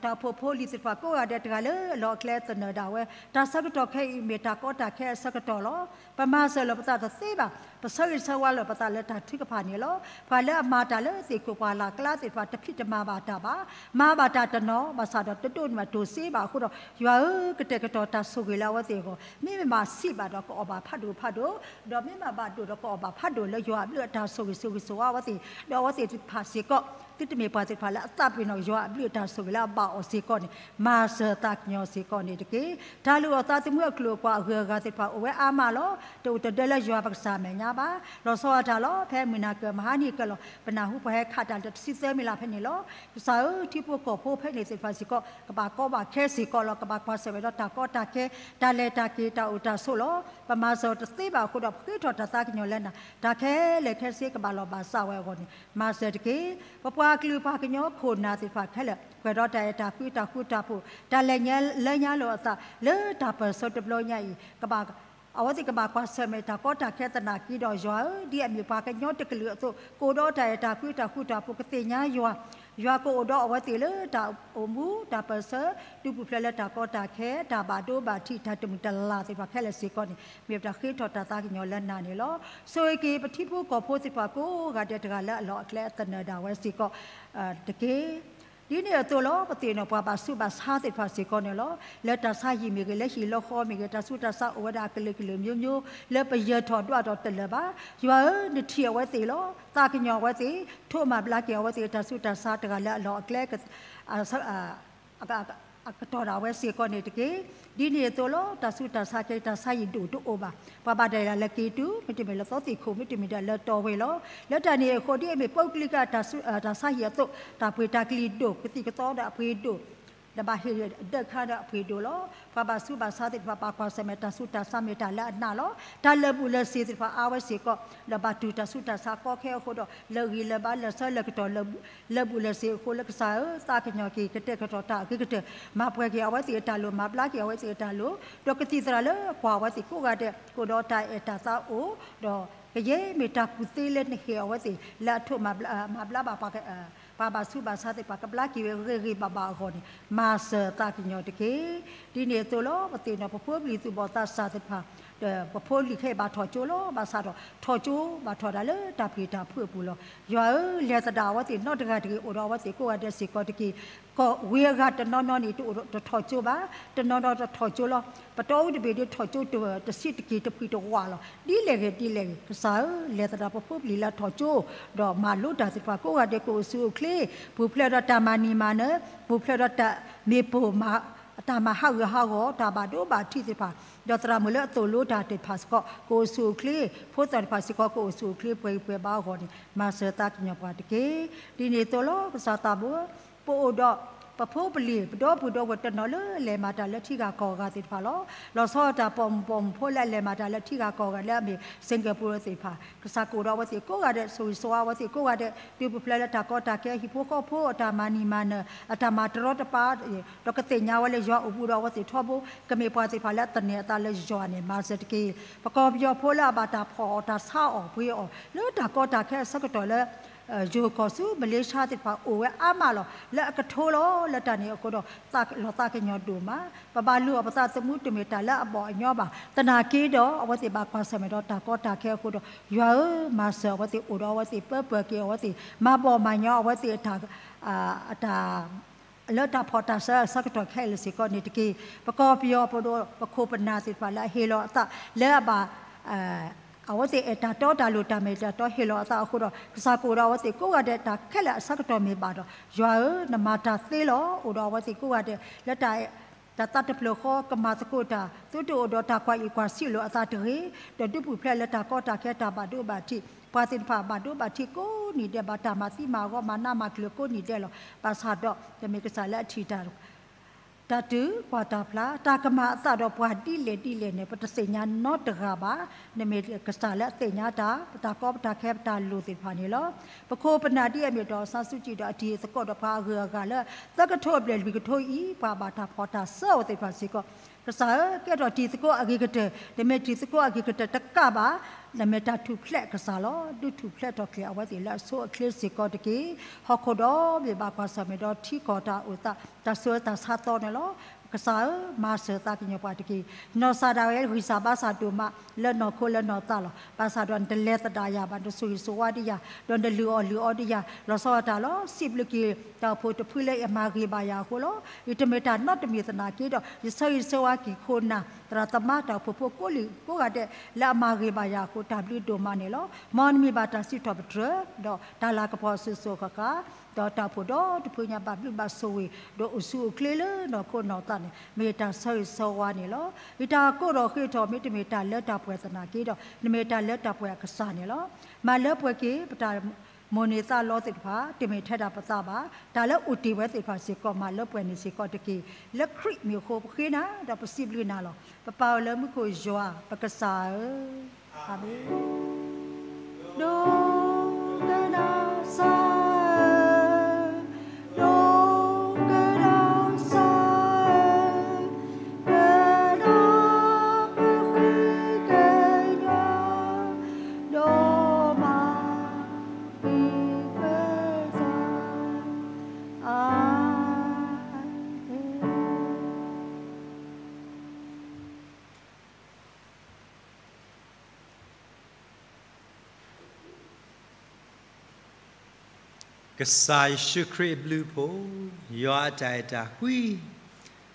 တၢ်အိၣ်ဖှိၣ်ဖိလံၤသ့ၣ်တဖၣ်ကိးဂၤဒဲးတဂၤလၢအလီၢ်အကျဲသနၢၣ်ဒၣ်ဝဲ တၢ်ဆၢကတီၢ်ခဲအံၤမ့ၢ်တၢ်ကီတၢ်ခဲအဆၢကတီၢ်လီၤ. ပမၤစၢၤလီၤပသးတသ့ဘၣ် ပဆၢဂ့ၤဆၢဝါလီၤပသးလၢတၢ်ထုကဖၣ်န့ၣ်လီၤ. ပှၤလၢအမၤတၢ်လၢသ့ၣ်ခိၣ်ပှၢ်လၢ်ကျါသ့ၣ်တဖၣ် တဖံးတမၤဘၣ်တၢ်ဘၣ်. မၤဘၣ်တၢ်တနီၤ ဘၣ်ဆၣ်ဒီးတဒိးန့ၢ်ဘၣ်တိၢ်စ့ဘၣ်အဃိဒီး ယွၤဧၢ ကတဲာ်ကတီၤတၢ်ဆိၣ်ဂ့ၤလၢအဝဲသ့ၣ်အဂီၢ် မ့မ့ၢ်ဘၣ်ဆံးဘၣ်ဒီးကအီၣ်ဘၣ်ဖးဒိၣ်ဖးဒိၣ် ဒီးမ့ၢ်မၤဘၣ်ဒိၣ်ဒီးကအီၣ်ဘၣ်ဖးဒိၣ်လၢယွၤအဘျုးအတၢ်ဆိၣ်ဂ့ၤဆိၣ်ဂ့ၤဆိၣ်ဝါအဝဲသ့ၣ် ဒီးအဝဲသ့ၣ်တဖၣ်စ့ၢ်ကီး သုတမ့ၢ်ပှၤသ့ၣ်တဖၣ်လၢအသးပ့ၤနီၣ်ယွၤအဘျုးအတၢ်ဆိၣ်ဂ့ၤလၢအဘၣ်အီၤစ့ၢ်ကီးန့ၣ် မၤစၢၤသးကညီၤစ့ၢ်ကီးန့ၣ်တက့ၢ်. တၢ်လုၢ်အီၣ်သးသမူအကျိၤအကွာ်အဂုၤအဂၤသ့ၣ်တဖၣ်အိၣ်ဝဲအါမးလီၤ. တအိၣ်တဒၢလၢယွၤပကစၢ်အမဲာ်ညါဘၣ်. လီၤဆီအတၢ်လီၤ ဖဲမုၢ်နၤကၢၢ်မဟါနံၤကၢၢ်လီၤ ပနၢ်ဟူပှၤဟဲခးတၢ်လၢတဆံသၢမံၤလၢ်ဖဲန့ၣ်လီၤ. ကစၢ်ဧၢ ထံဖိကီၢ်ဖိဖဲန့ၣ်သ့ၣ်တဖၣ်စ့ၢ်ကီး ကဘၣ်ကီဘၣ်ခဲစ့ၢ်ကီးလီၤ. ကဘၣ်ကွၢ်ဆၢၣ်မဲာ်ဒီးတၢ်ကီတၢ်ခဲ တၢ်လဲၤတၢ်က့ၤတၢ်အိၣ်တၢ်ဆိးလီၤ. ပမၤစၢၤတသ့ဘၣ်အဃိဒီး ပဃ့ထီၣ်တၢ်သးကညီၤလၢနၤ တၢ်ခဲလၢာ်ခဲဆ့ကဘၣ်လီၢ်ဘၣ်စးဝဲအဂီၢ်န့ၣ် မၤစၢၤတက့ၢ်. ပပှၤကလုာ်ပှၤကညီခိၣ်နၢ်သ့ၣ်တဖၣ်ခဲလၢာ် ပှဲၤဒီးတၢ်အဲၣ်တၢ်ကွံတၢ်ဃူတၢ်ဖိး တၢ်လဲၤညါလၢညါလိာ်အသး လၢတၢ်ပၢၢ်ဆၢတဘျီညါအံၤ ကဘၣ် အဝဲသ့ၣ်ကဘၣ်ကွၢ်ဆၢၣ်မဲာ်တၢ်ကီတၢ်ခဲသနာ်က့ဒီးယွၤဧၢ ဒ်အမ့ၢ်ပှၤကညီတကလုာ်အသိး ကအိၣ်ဒီးတၢ်အဲၣ်တၢ်ကွံတၢ်ဃူတၢ်ဖိး ကသ့ၣ်ညါယွၤ ယွၤကအိၣ်ဒီးအဝဲသ့ၣ်လၢတၢ်အိၣ်မူတၢ်ပၢၢ်ဆၢ ဒုးပူၤဖျဲးလၢတၢ်ကီတၢ်ခဲ တၢ်ဘၣ်ဒိဘၣ်ထံး တၢ်တမုာ်တလၤသ့ၣ်တဖၣ်ခဲလၢာ်စ့ၢ်ကီးန့ၣ် မ့ၢ်ပတၢ်ဃ့ထီၣ်တၢ်သးကညီၤလၢနၤန့ၣ်လီၤ. ဆိၣ်ဂ့ၤက့ၤပထံဖိကီၢ်ဖိသ့ၣ်တဖၣ်ကိးဂၤဒဲးတဂၤလၢအလီၢ်အကျဲအသနၢၣ်ဒၣ်ဝဲစ့ၢ်ကီးတက့ၢ်. ဒ်န့ၣ်အသိးလီၤ ပသ့ၣ်နီၣ်ပှၤဘၣ်ဆူးဘၣ်ဆါသ့ၣ်တဖၣ်စ့ၢ်ကီးန့ၣ်လီၤ. လၢတၢ်ဆါဟံၣ်မ့ၢ်ဂ့ၤ လၢဟံၣ်လၢဃီမ့ၢ်ဂ့ၤ တၢ်ဆူးတၢ်ဆါအိၣ်ဝဲဒၣ်အကလုာ်ကလုာ်မျိုးမျိုး လၢပယၢၤထီၣ်ဒွးထီၣ်တလၢာ်ဘၣ်. ယွၤဧၢ နထံၣ်အဝဲသ့ၣ်လီၤ. သးကညီၤအဝဲသ့ၣ် ထိးမၤဘျါက့ၤအဝဲသ့ၣ် တၢ်ဆူးတၢ်ဆါတဂၤလၢအလီၢ်အကျဲ အကတီၢ်ဒၣ်ဝဲစ့ၢ်ကီးန့ၣ်တက့ၢ်. ဒ်န့ၣ်အသိးလီၤ တၢ်ဆူးတၢ်ဆါခဲ တၢ်ဆါဟံၣ်ဒိၣ်တအိၣ်ဘၣ်. ပှၤဘၣ်ဒၣ်ယၤလၢက့ၤတုၤ မ့တမ့ၢ်လၢသီသ့ၣ်ခိၣ် မ့တမ့ၢ်ဒၣ်လၢတီဝဲလီၤ. လၢတၢ်န့ၣ်အဃိ ဒ်အမ့ၢ်ပူၤကလံၤက တၢ်ဆါဟံၣ်အသိး တၢ်ပှ့ၤတၢ်ကလံၤဒိၣ် ကသံၣ်ကသီဒီးအပှ့ၤဒိၣ် ဒီးဘၣ်ဟ့ၣ်ဒၢးခါဒီးအပှ့ၤဒိၣ်လီၤ. ပှၤဘၣ်ဆူးဘၣ်ဆါသ့ၣ်တဖၣ် ဘၣ်ကွၢ်ဆၢၣ်မဲာ်တၢ်ဆူးတၢ်ဆါမ့ၢ်တၢ်လၢအနးလီၤ. တၢ်လၢာ်ဘူၣ်လၢာ်စ့ၤသ့ၣ်တဖၣ်အါဝဲစ့ၢ်ကီး ဒီးဘၣ်တူၢ်တၢ်ဆူးတၢ်ဆါကီခဲအဃိဒီး လၢာ်ဂံၢ်လၢာ်ဘါလၢာ်ဆၢလၢာ်ကတီၢ် လၢာ်ဘူၣ်လၢာ်စ့ၤအဃိ လၢကစၢ်ဧၢ သးကညီၤက့ၤ ကတဲာ်ကတီၤတၢ်အဂ့ၤကတၢၢ် မၤပှဲၤက့ၤအဝဲသ့ၣ်အတၢ်လိၣ် မၤဘျါက့ၤအဝဲသ့ၣ်အတၢ်လိၣ် ဒီးကသံၣ်သရၣ်လၢကွၢ်အဝဲသ့ၣ်ကိးဂၤဒဲး ကအိၣ်ဒီးတၢ်အဲၣ်တၢ်သးအိၣ် ဒီးကယဲၢ်မ့ၢ်တၢ်ကူၣ်သ့လၢနဟ့ၣ်အဝဲသ့ၣ် လၢအထိးမၤဘျါဘၣ် ပှၤဘၣ်ဆူးဘၣ်ဆါသ့ၣ်တဖၣ် ကဘျါက့ၤဝဲဂ့ၤဂ့ၤဘၣ်ဘၣ်အဂီၢ်န့ၣ် မၤစၢၤသးကညီၤတက့ၢ်. ဒ်န့ၣ်အသိးလီၤ ပသ့ၣ်နီၣ်ပဖိပလံၤသူၣ်ဘီၣ်သးစၢ်သ့ၣ်တဖၣ် ဒီးပဖိလံၤခဲအံၤဘၣ်ထီၣ်ကၠိလီၤ. ဘၣ်ဆၣ်ဒီးထီၣ်ကၠိဘၣ်ထီၣ်ဒၣ်လၢတၢ်ဖံးတၢ်ဖုးအပူၤလီၤ. ယွၤဧၢ လဲၤသဒၣ်အဝဲသ့ၣ်နီတဂၤတဂ့ၤ အိၣ်ဒီးအဝဲသ့ၣ်ကိးဂၤဒဲးစ့ၢ်ကီးတက့ၢ်. ကီၢ်ဝ့ၤအဂၤတနီၤနီၤန့ၣ် တအိၣ်တထီၣ်ကၠိဘၣ်, တနီၤနီၤတထီၣ်ကၠိလီၤ. ပတီၢ်အူတဘ့ၣ်ဒ်ထီၣ်ကၠိတဆံးတက့ၢ်တဖှံးတဝးလီၤ. ဒ်လဲၣ်ဂ့ၤဒ်လဲၣ်ဂ့ၤ ကစၢ်ဧၢ လဲၤသဒၣ်ပဖိပလံၤလၢအထီၣ်ကၠိ ဒီးမၤလိတၢ်သ့ၣ်တဖၣ်ကိးဂၤဒဲး ကအိၣ်ဆူၣ်အိၣ်ချ့ ပူၤဖျဲးဒီးတၢ်မၤနံၤမၤနၢၤ ပူၤဖျဲးဒီးတၢ်မ့ၢ်ပိၢ် တၢ်မၤဟးဂူာ်ဟးဂီၤ တၢ်ဘၣ်ဒိဘၣ်ထံးသ့ၣ်တဖၣ် ဒီးသရၣ်မုၣ်လၢအသိၣ်လိတၢ်သ့ၣ်တဖၣ်စ့ၢ်ကီး ကအိၣ်ဆူၣ်အိၣ်ချ့, ဖိသၣ်သ့ၣ်တဖၣ်စ့ၢ်ကီး ကအိၣ်ဆူၣ်အိၣ်ချ့ ပှဲၤဂံၢ်ပှဲၤဘါအဂီၢ်န့ၣ် မၤစၢၤသးကညီၤပှၤတက့ၢ်. ဒ်န့ၣ်အသိးလီၤ ကစၢ်သးဘိ ပအိၣ်ဒီး ပဖိပလံၤ ပဒီပုၢ်ဒီဝဲၢ်တနီၤလၢလဲၤမၤတၢ်လၢထံဂၤကီၢ်ဂၤသ့ၣ်တဖၣ်လီၤ. လီၤဆီဒၣ်တၢ်ပိာ်မုၣ်ပိာ်မုၣ်ဖိလၢအလဲၤမၤတၢ်လၢထံဂၤကီၢ်ဂၤလၢအမ့ၢ် Singapore သ့ၣ်တဖၣ် ကစၢ်ကအိၣ်ဒီးအဝဲသ့ၣ်ကိးဂၤဒဲး ဆိၣ်ဂ့ၤဆိၣ်ဝါအဝဲသ့ၣ်ကိးဂၤဒဲး တုၤပဖျဲလၢတၢ်ကီတၢ်ခဲ ဟံၣ်ဖိဃီဖိအတၢ်မၤနံၤမၤနၢၤ အတၢ်မၤတရီတပါ ဒီးကသ့ၣ်ညါဝဲလၢယွၤအိၣ်ဘူးဒီးအဝဲသ့ၣ်ထီဘိ ကမ့ၢ်ပှၤသ့ၣ်တဖၣ်လၢအသန့ၤအသးလၢယွၤန့ၣ် မၤစၢၤတက့ၢ်. ပကီၢ်ပယီၤဖိလၢအဘၣ်တၢ်ဖီၣ်အီၤတၢ်ဆါအီၤပှ့ၤအီၤ လၢတၢ်ကီတၢ်ခဲအဆၢကတီၢ်လၢ ယိၤကီၢ်ဆူ Malaysia သ့ၣ်တဖၣ်အိၣ်ဝဲအါမးလီၤ. လၢအကထိလီၤ လၢတၢ်န့ၣ်အဃိဒီး လီၤသးကညီၤဒိၣ်မး ပဘၣ်လုၢ်အီၣ်ပသးသမူတမ့ၢ်တၢ်လၢအဘီၣ်အညီဘၣ်. သနာ်က့ဒီး အဝဲသ့ၣ်ဘၣ်ကွၢ်ဆၢၣ်မဲာ်ဒီးတၢ်ကီတၢ်ခဲအဃိဒီး ယွၤဧၢ မၤစၢၤအဝဲသ့ၣ် အိၣ်ဒီးအဝဲသ့ၣ် ပၢပၢၢ်က့ၤအဝဲသ့ၣ် မၤဘီၣ်မၤညီအဝဲသ့ၣ်အတၢ် အတၢ် လၢတၢ်ဖီၣ်တၢ်ဆါအဆၢကတီၢ်ခဲအံၤစ့ၢ်ကီးန့ၣ်တက့ၢ်. ပကီၢ်ပယီၤပဒိၣ် ပခိၣ်ပနၢ်သ့ၣ်တဖၣ်လၢအဟ့ၣ်လီၤအသး လၢအဘၣ် အဝဲသ့ၣ်အဲၣ်တၢ်တီတၢ်လိၤတၢ်မဲာ်တၢ်တီဟ့ၣ်လီၤအသးအဃိဒီး ကစၢ်ကအိၣ်ဒီးအဝဲသ့ၣ်ကိးဂၤဒဲး တၢ်ခဲလၢာ်အဆၢကတီၢ်မ့ၢ်ဘၣ်ဒီး ယွၤဧၢ နမၤတၢ်သ့လီၤ. အိၣ်ဒီးအဝဲသ့ၣ်ကိးဂၤဒဲး လၢတၢ် တၢ်သးတဖျၢၣ်ဃီ ကမၤသကိးတၢ် သုတအိၣ်ဒီးတၢ်ကွၢ်အံၣ်ကွၢ်ဆံးလိာ်အသးတဂ့ၤ, ဒီးဒုးပူၤဖျဲးလၢတၢ်ကီတၢ်ခဲတၢ်ဘၣ်ဒိဘၣ်ထံး, ပှၤသ့ၣ်တဖၣ်ဘၣ်ဒိဘၣ်ထံးကိးနံၤဒဲး ဘၣ်တၢ်မၤသံမၤဂီၤ မၤနးမၤကျၢၤကိးနံၤဒဲးလီၤ. ဘၣ်ဆၣ်ဒီး တမ့ၢ်ကစၢ်လၢအထံၣ်တၢ် တၢ်တုၤကွၢ်တၢ်ဖျါ တၢ်ကမၤအသးဒီးပှၤဒ်လဲၣ်ဒ်လဲၣ်န့ၣ် ပတသ့ၣ်ညါနီတဂၤဘၣ်. နမ့ၢ်ကစၢ်လၢအသ့ၣ်ညါတၢ် ပတၢ်ကီပတၢ်ခဲပတၢ်လိၤသ့ၣ်တဖၣ်န့ၣ်လီၤ. ပခိၣ်ပနၢ်ဒ်အမ့ၢ်ဒီး စါစူကံဒီးအတံၤသကိးဒီးပှၤအဂုၤအဂၤလၢ သၢကထိအဘျဲၣ်လွံၢ်ကထိအံၤ ပှၤဘၣ်တၢ်ဖီၣ်တၢ်စၢအီၤသ့ၣ်တဖၣ်စ့ၢ်ကီး ကစၢ်ဧၢ ကဲထီၣ်တံၤသကိးအဂ့ၤကတၢၢ်, နမ့ၢ်တံၤသကိးအဂ့ၤကတၢၢ်တကးဘၣ်, နမ့ၢ်တၢ်ထူၣ်ဖျဲးကစၢ်လီၤ. ဒုးထူၣ်ဖျဲးထီၣ်က့ၤအဝဲသ့ၣ်လၢအဆိအချ့စ့ၢ်ကီးတက့ၢ်. ဟီၣ်ခိၣ်ဒီဘ့ၣ်ဘၣ်ကွၢ်ဆၢၣ်မဲာ်ဒီးထံကီၢ်တၢ်အိၣ်သး တၢ်ဆှၢတၢ်ဆါသီန့ၣ်လီၤ. ကစၢ်ဧၢ မၤစၢၤသးကညီၤပှၤတက့ၢ်. နီၢ်စၢ်ဒၣ်ဝဲဂံၢ်စၢ်ဘါစၢ်ဒိၣ်မး လၢနီၢ်ခိလၢနီၢ်သးလီၤ. ဘၣ်ဆၣ်ဒီးနတလဲၤသဒၣ်ယၤဘၣ်, နတဆိၣ်ဂ့ၤဆိၣ်ဝါဒံးယၤ, ဒီးနတလုၢ်အီၣ်လုၢ်အီဒံးယၤ, လီၤဆီဒၣ်တၢ်လီၤ. စံးဘျုးက့ၤတၢ်အိၣ်ဖှိၣ်တဖုလၢအမၤဂ့ၤဘၣ်ယၤအဃိလီၤ. ယတမ့ၢ်တၢ်နီတမံၤသနာ်က့ဒီး ယဆၢဂ့ၤဆၢဝါက့ၤခိၣ်နၢ် သရၣ်သမါတၢ်အိၣ်ဖှိၣ်ဖိကိးဂၤဒဲး လၢအမၤဂ့ၤဘၣ်ယၤအဃိ တၢ်ဘျုးဒိၣ်မးန့ၣ်လီၤ. မ်နမံၤဘၣ်တၢ်စံးထီၣ်ပတြၢၤ ဒီးတၢ်လၤကပီၤစိၤစိၤဃၣ်ဃၣ် ဒီးတၢ်အိၣ်ဖှိၣ်ဒီတဖုညါဘၣ်ဘျုးဘၣ်ဆိၣ်ဂ့ၤ ဒီးအိၣ်ဆူၣ်အိၣ်ချ့လၢနီၢ်ခိနီၢ်သးန့ၣ် မ့ၢ်ယတၢ်ဆၢဂ့ၤဆၢဝါန့ၣ်လီၤ. ယတၢ်ကိးထီၣ်ဃ့ထီၣ်မ့တမ့ၢ်တၢ်လၢတၢ်ပှဲၤသနာ်က့ဒီး နမ့ၢ်တၢ်လၢတၢ်ပှဲၤအကစၢ်န့ၣ်လီၤ. မၤလၢပှဲၤက့ၤ ပတၢ်မိၣ်န့ၢ်သးလီသ့ၣ်တဖၣ် တမ့ၢ်ထဲဒၣ်ပသးဘၣ်. တၢ်လၢအိၣ်တ့ၢ်ဝဲသ့ၣ်တဖၣ်စ့ၢ်ကီး မၤလၢပှဲၤန့ၣ်စ့ၢ်ကီးတက့ၢ်. လၢခရံာ်မံၤအဃိ ပဃ့နၤ ဒီးပစံးဘျုးနၤလီၤ. ပပၢ်အိၣ်လၢမူခိၣ်ယွၤ ပကစၢ်ဧၢ, အၤမ့ၣ်. ဒိကနၣ်စၢ်ဧၢ, ဒိကနၣ်စၢ်ဧၢ, ကနၣ်ပဃ့ကညး ဒီးမၤဘျုးကစၢ်, အၤမ့ၣ်. ကစၢ်ယ့ၣ်ၡူးခရံာ်အဘျုးအဖှိၣ်, ယွၤအတၢ်အဲၣ်တၢ်ကွံ,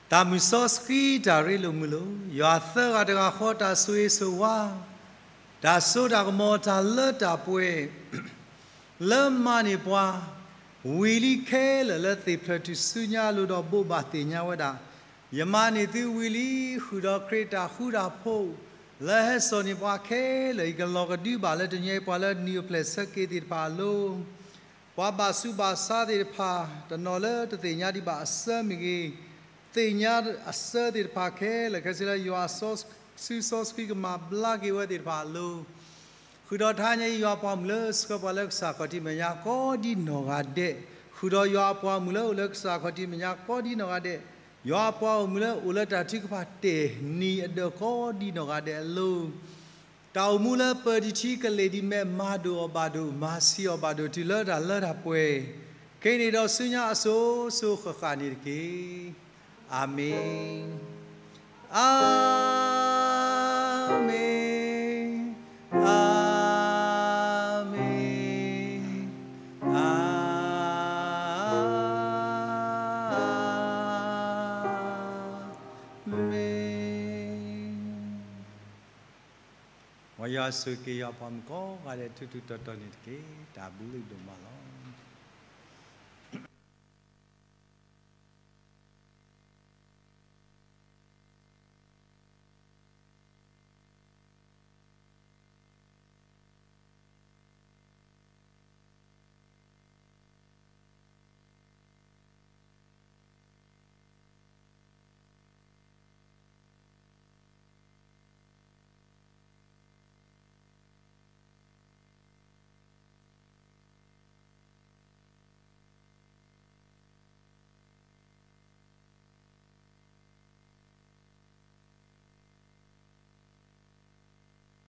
တၢ်မုၢ်စီဆှံတၢ်ရ့လိာ်မုာ်လိာ်, ယွၤသၢဂၤတဂၤဃီတၢ်ဆိၣ်ဂ့ၤဆိၣ်ဝါ, တၢ်စိတၢ်ကမီၤ တၢ်လၢတၢ်ပှဲၤ လၢမၤန့ၢ်ပှၤ ဝံၤလံခဲလၢာ်လၢသ့ၣ်ဖျၢၣ်ထူၣ်စုညါအလိၤဒီးဘိးဘၣ်သ့ၣ်ညါဝဲဒၣ်, ယမၤန့ၢ်သုဝံၤလံ ဃုာ်ဒီးခရံာ်တၢ်ဃူတၢ်ဖိး လၢဟဲစိာ်န့ၢ်ပှၤခဲလၢာ် ယကလီၤကဒုဘၣ်လၢတနံၤအံၤ ပှၤလၢနံၤအိၣ်ဖျဲၣ်ဆၢက့ၤသ့ၣ်တဖၣ်အလိၤ, ပှၤဘၣ်ဆူးဘၣ်ဆါသ့ၣ်တဖၣ် တနီၤလၢတသ့ၣ်ညါဒံးဘၣ်အဆၢမ့ၢ်ဂ့ၤ, သ့ၣ်ညါအဆၢသ့ၣ်တဖၣ်ခဲလၢာ်ခဲဆ့လၢ ယွၤစီဆှံစီဆှံကမၤဘျါက့ၤဝဲသ့ၣ်တဖၣ်အလိၤ ဃုာ်ဒီးတဟါညါအံၤ ယွၤအပှၤမုၣ်လၢဆှၢပှၤလၢကစၢ်ခီၣ်ထံးမဲာ်ညါကိးဒ်နီၢ်ဂၤဒဲး, ဃုာ်ဒီးယွၤအပှၤမုၣ်လၢအိၣ်လၢကစၢ်ခီၣ်ထံးမဲာ်ညါကိးဒ်နီၢ်ဂၤဒဲး, ယွၤအပှၤဂီၢ်မုၣ်လၢအိၣ်လၢတၢ်ထုကဖၣ်တဲာ်နံၤအဒၢးကိးဒ်နီၢ်ဂၤဒဲးအလိၤ, တၢ်အိၣ်မူလၢပၢၤတထံကလ့ၢ်ဒ်မဲာ် မၤဒိၣ်အီၤဘၣ်ဒိၣ် မၤဆံးအီၤဘၣ်ဒိၣ် တုၤလၢတၢ်လၢတၢ်ပှဲၤ, က့ၤန့ၣ်ဒီးဆူညါအစိၤစိၤဃၣ်ဃၣ်န့ၣ်တက့ၢ်. အၤမ့ၣ်, အၤမ့ၣ်, အၤမ့ၣ်, အၤမ့ၣ်. မ်ယွၤဆိၣ်ဂ့ၤက့ၤယွၤပှၤမုၣ်ကိးဂၤဒဲး ထူးထူးတီၤတီၤန့ၣ်တက့ၢ်. တၢ်ဘျုးဒိၣ်မးလီၤ.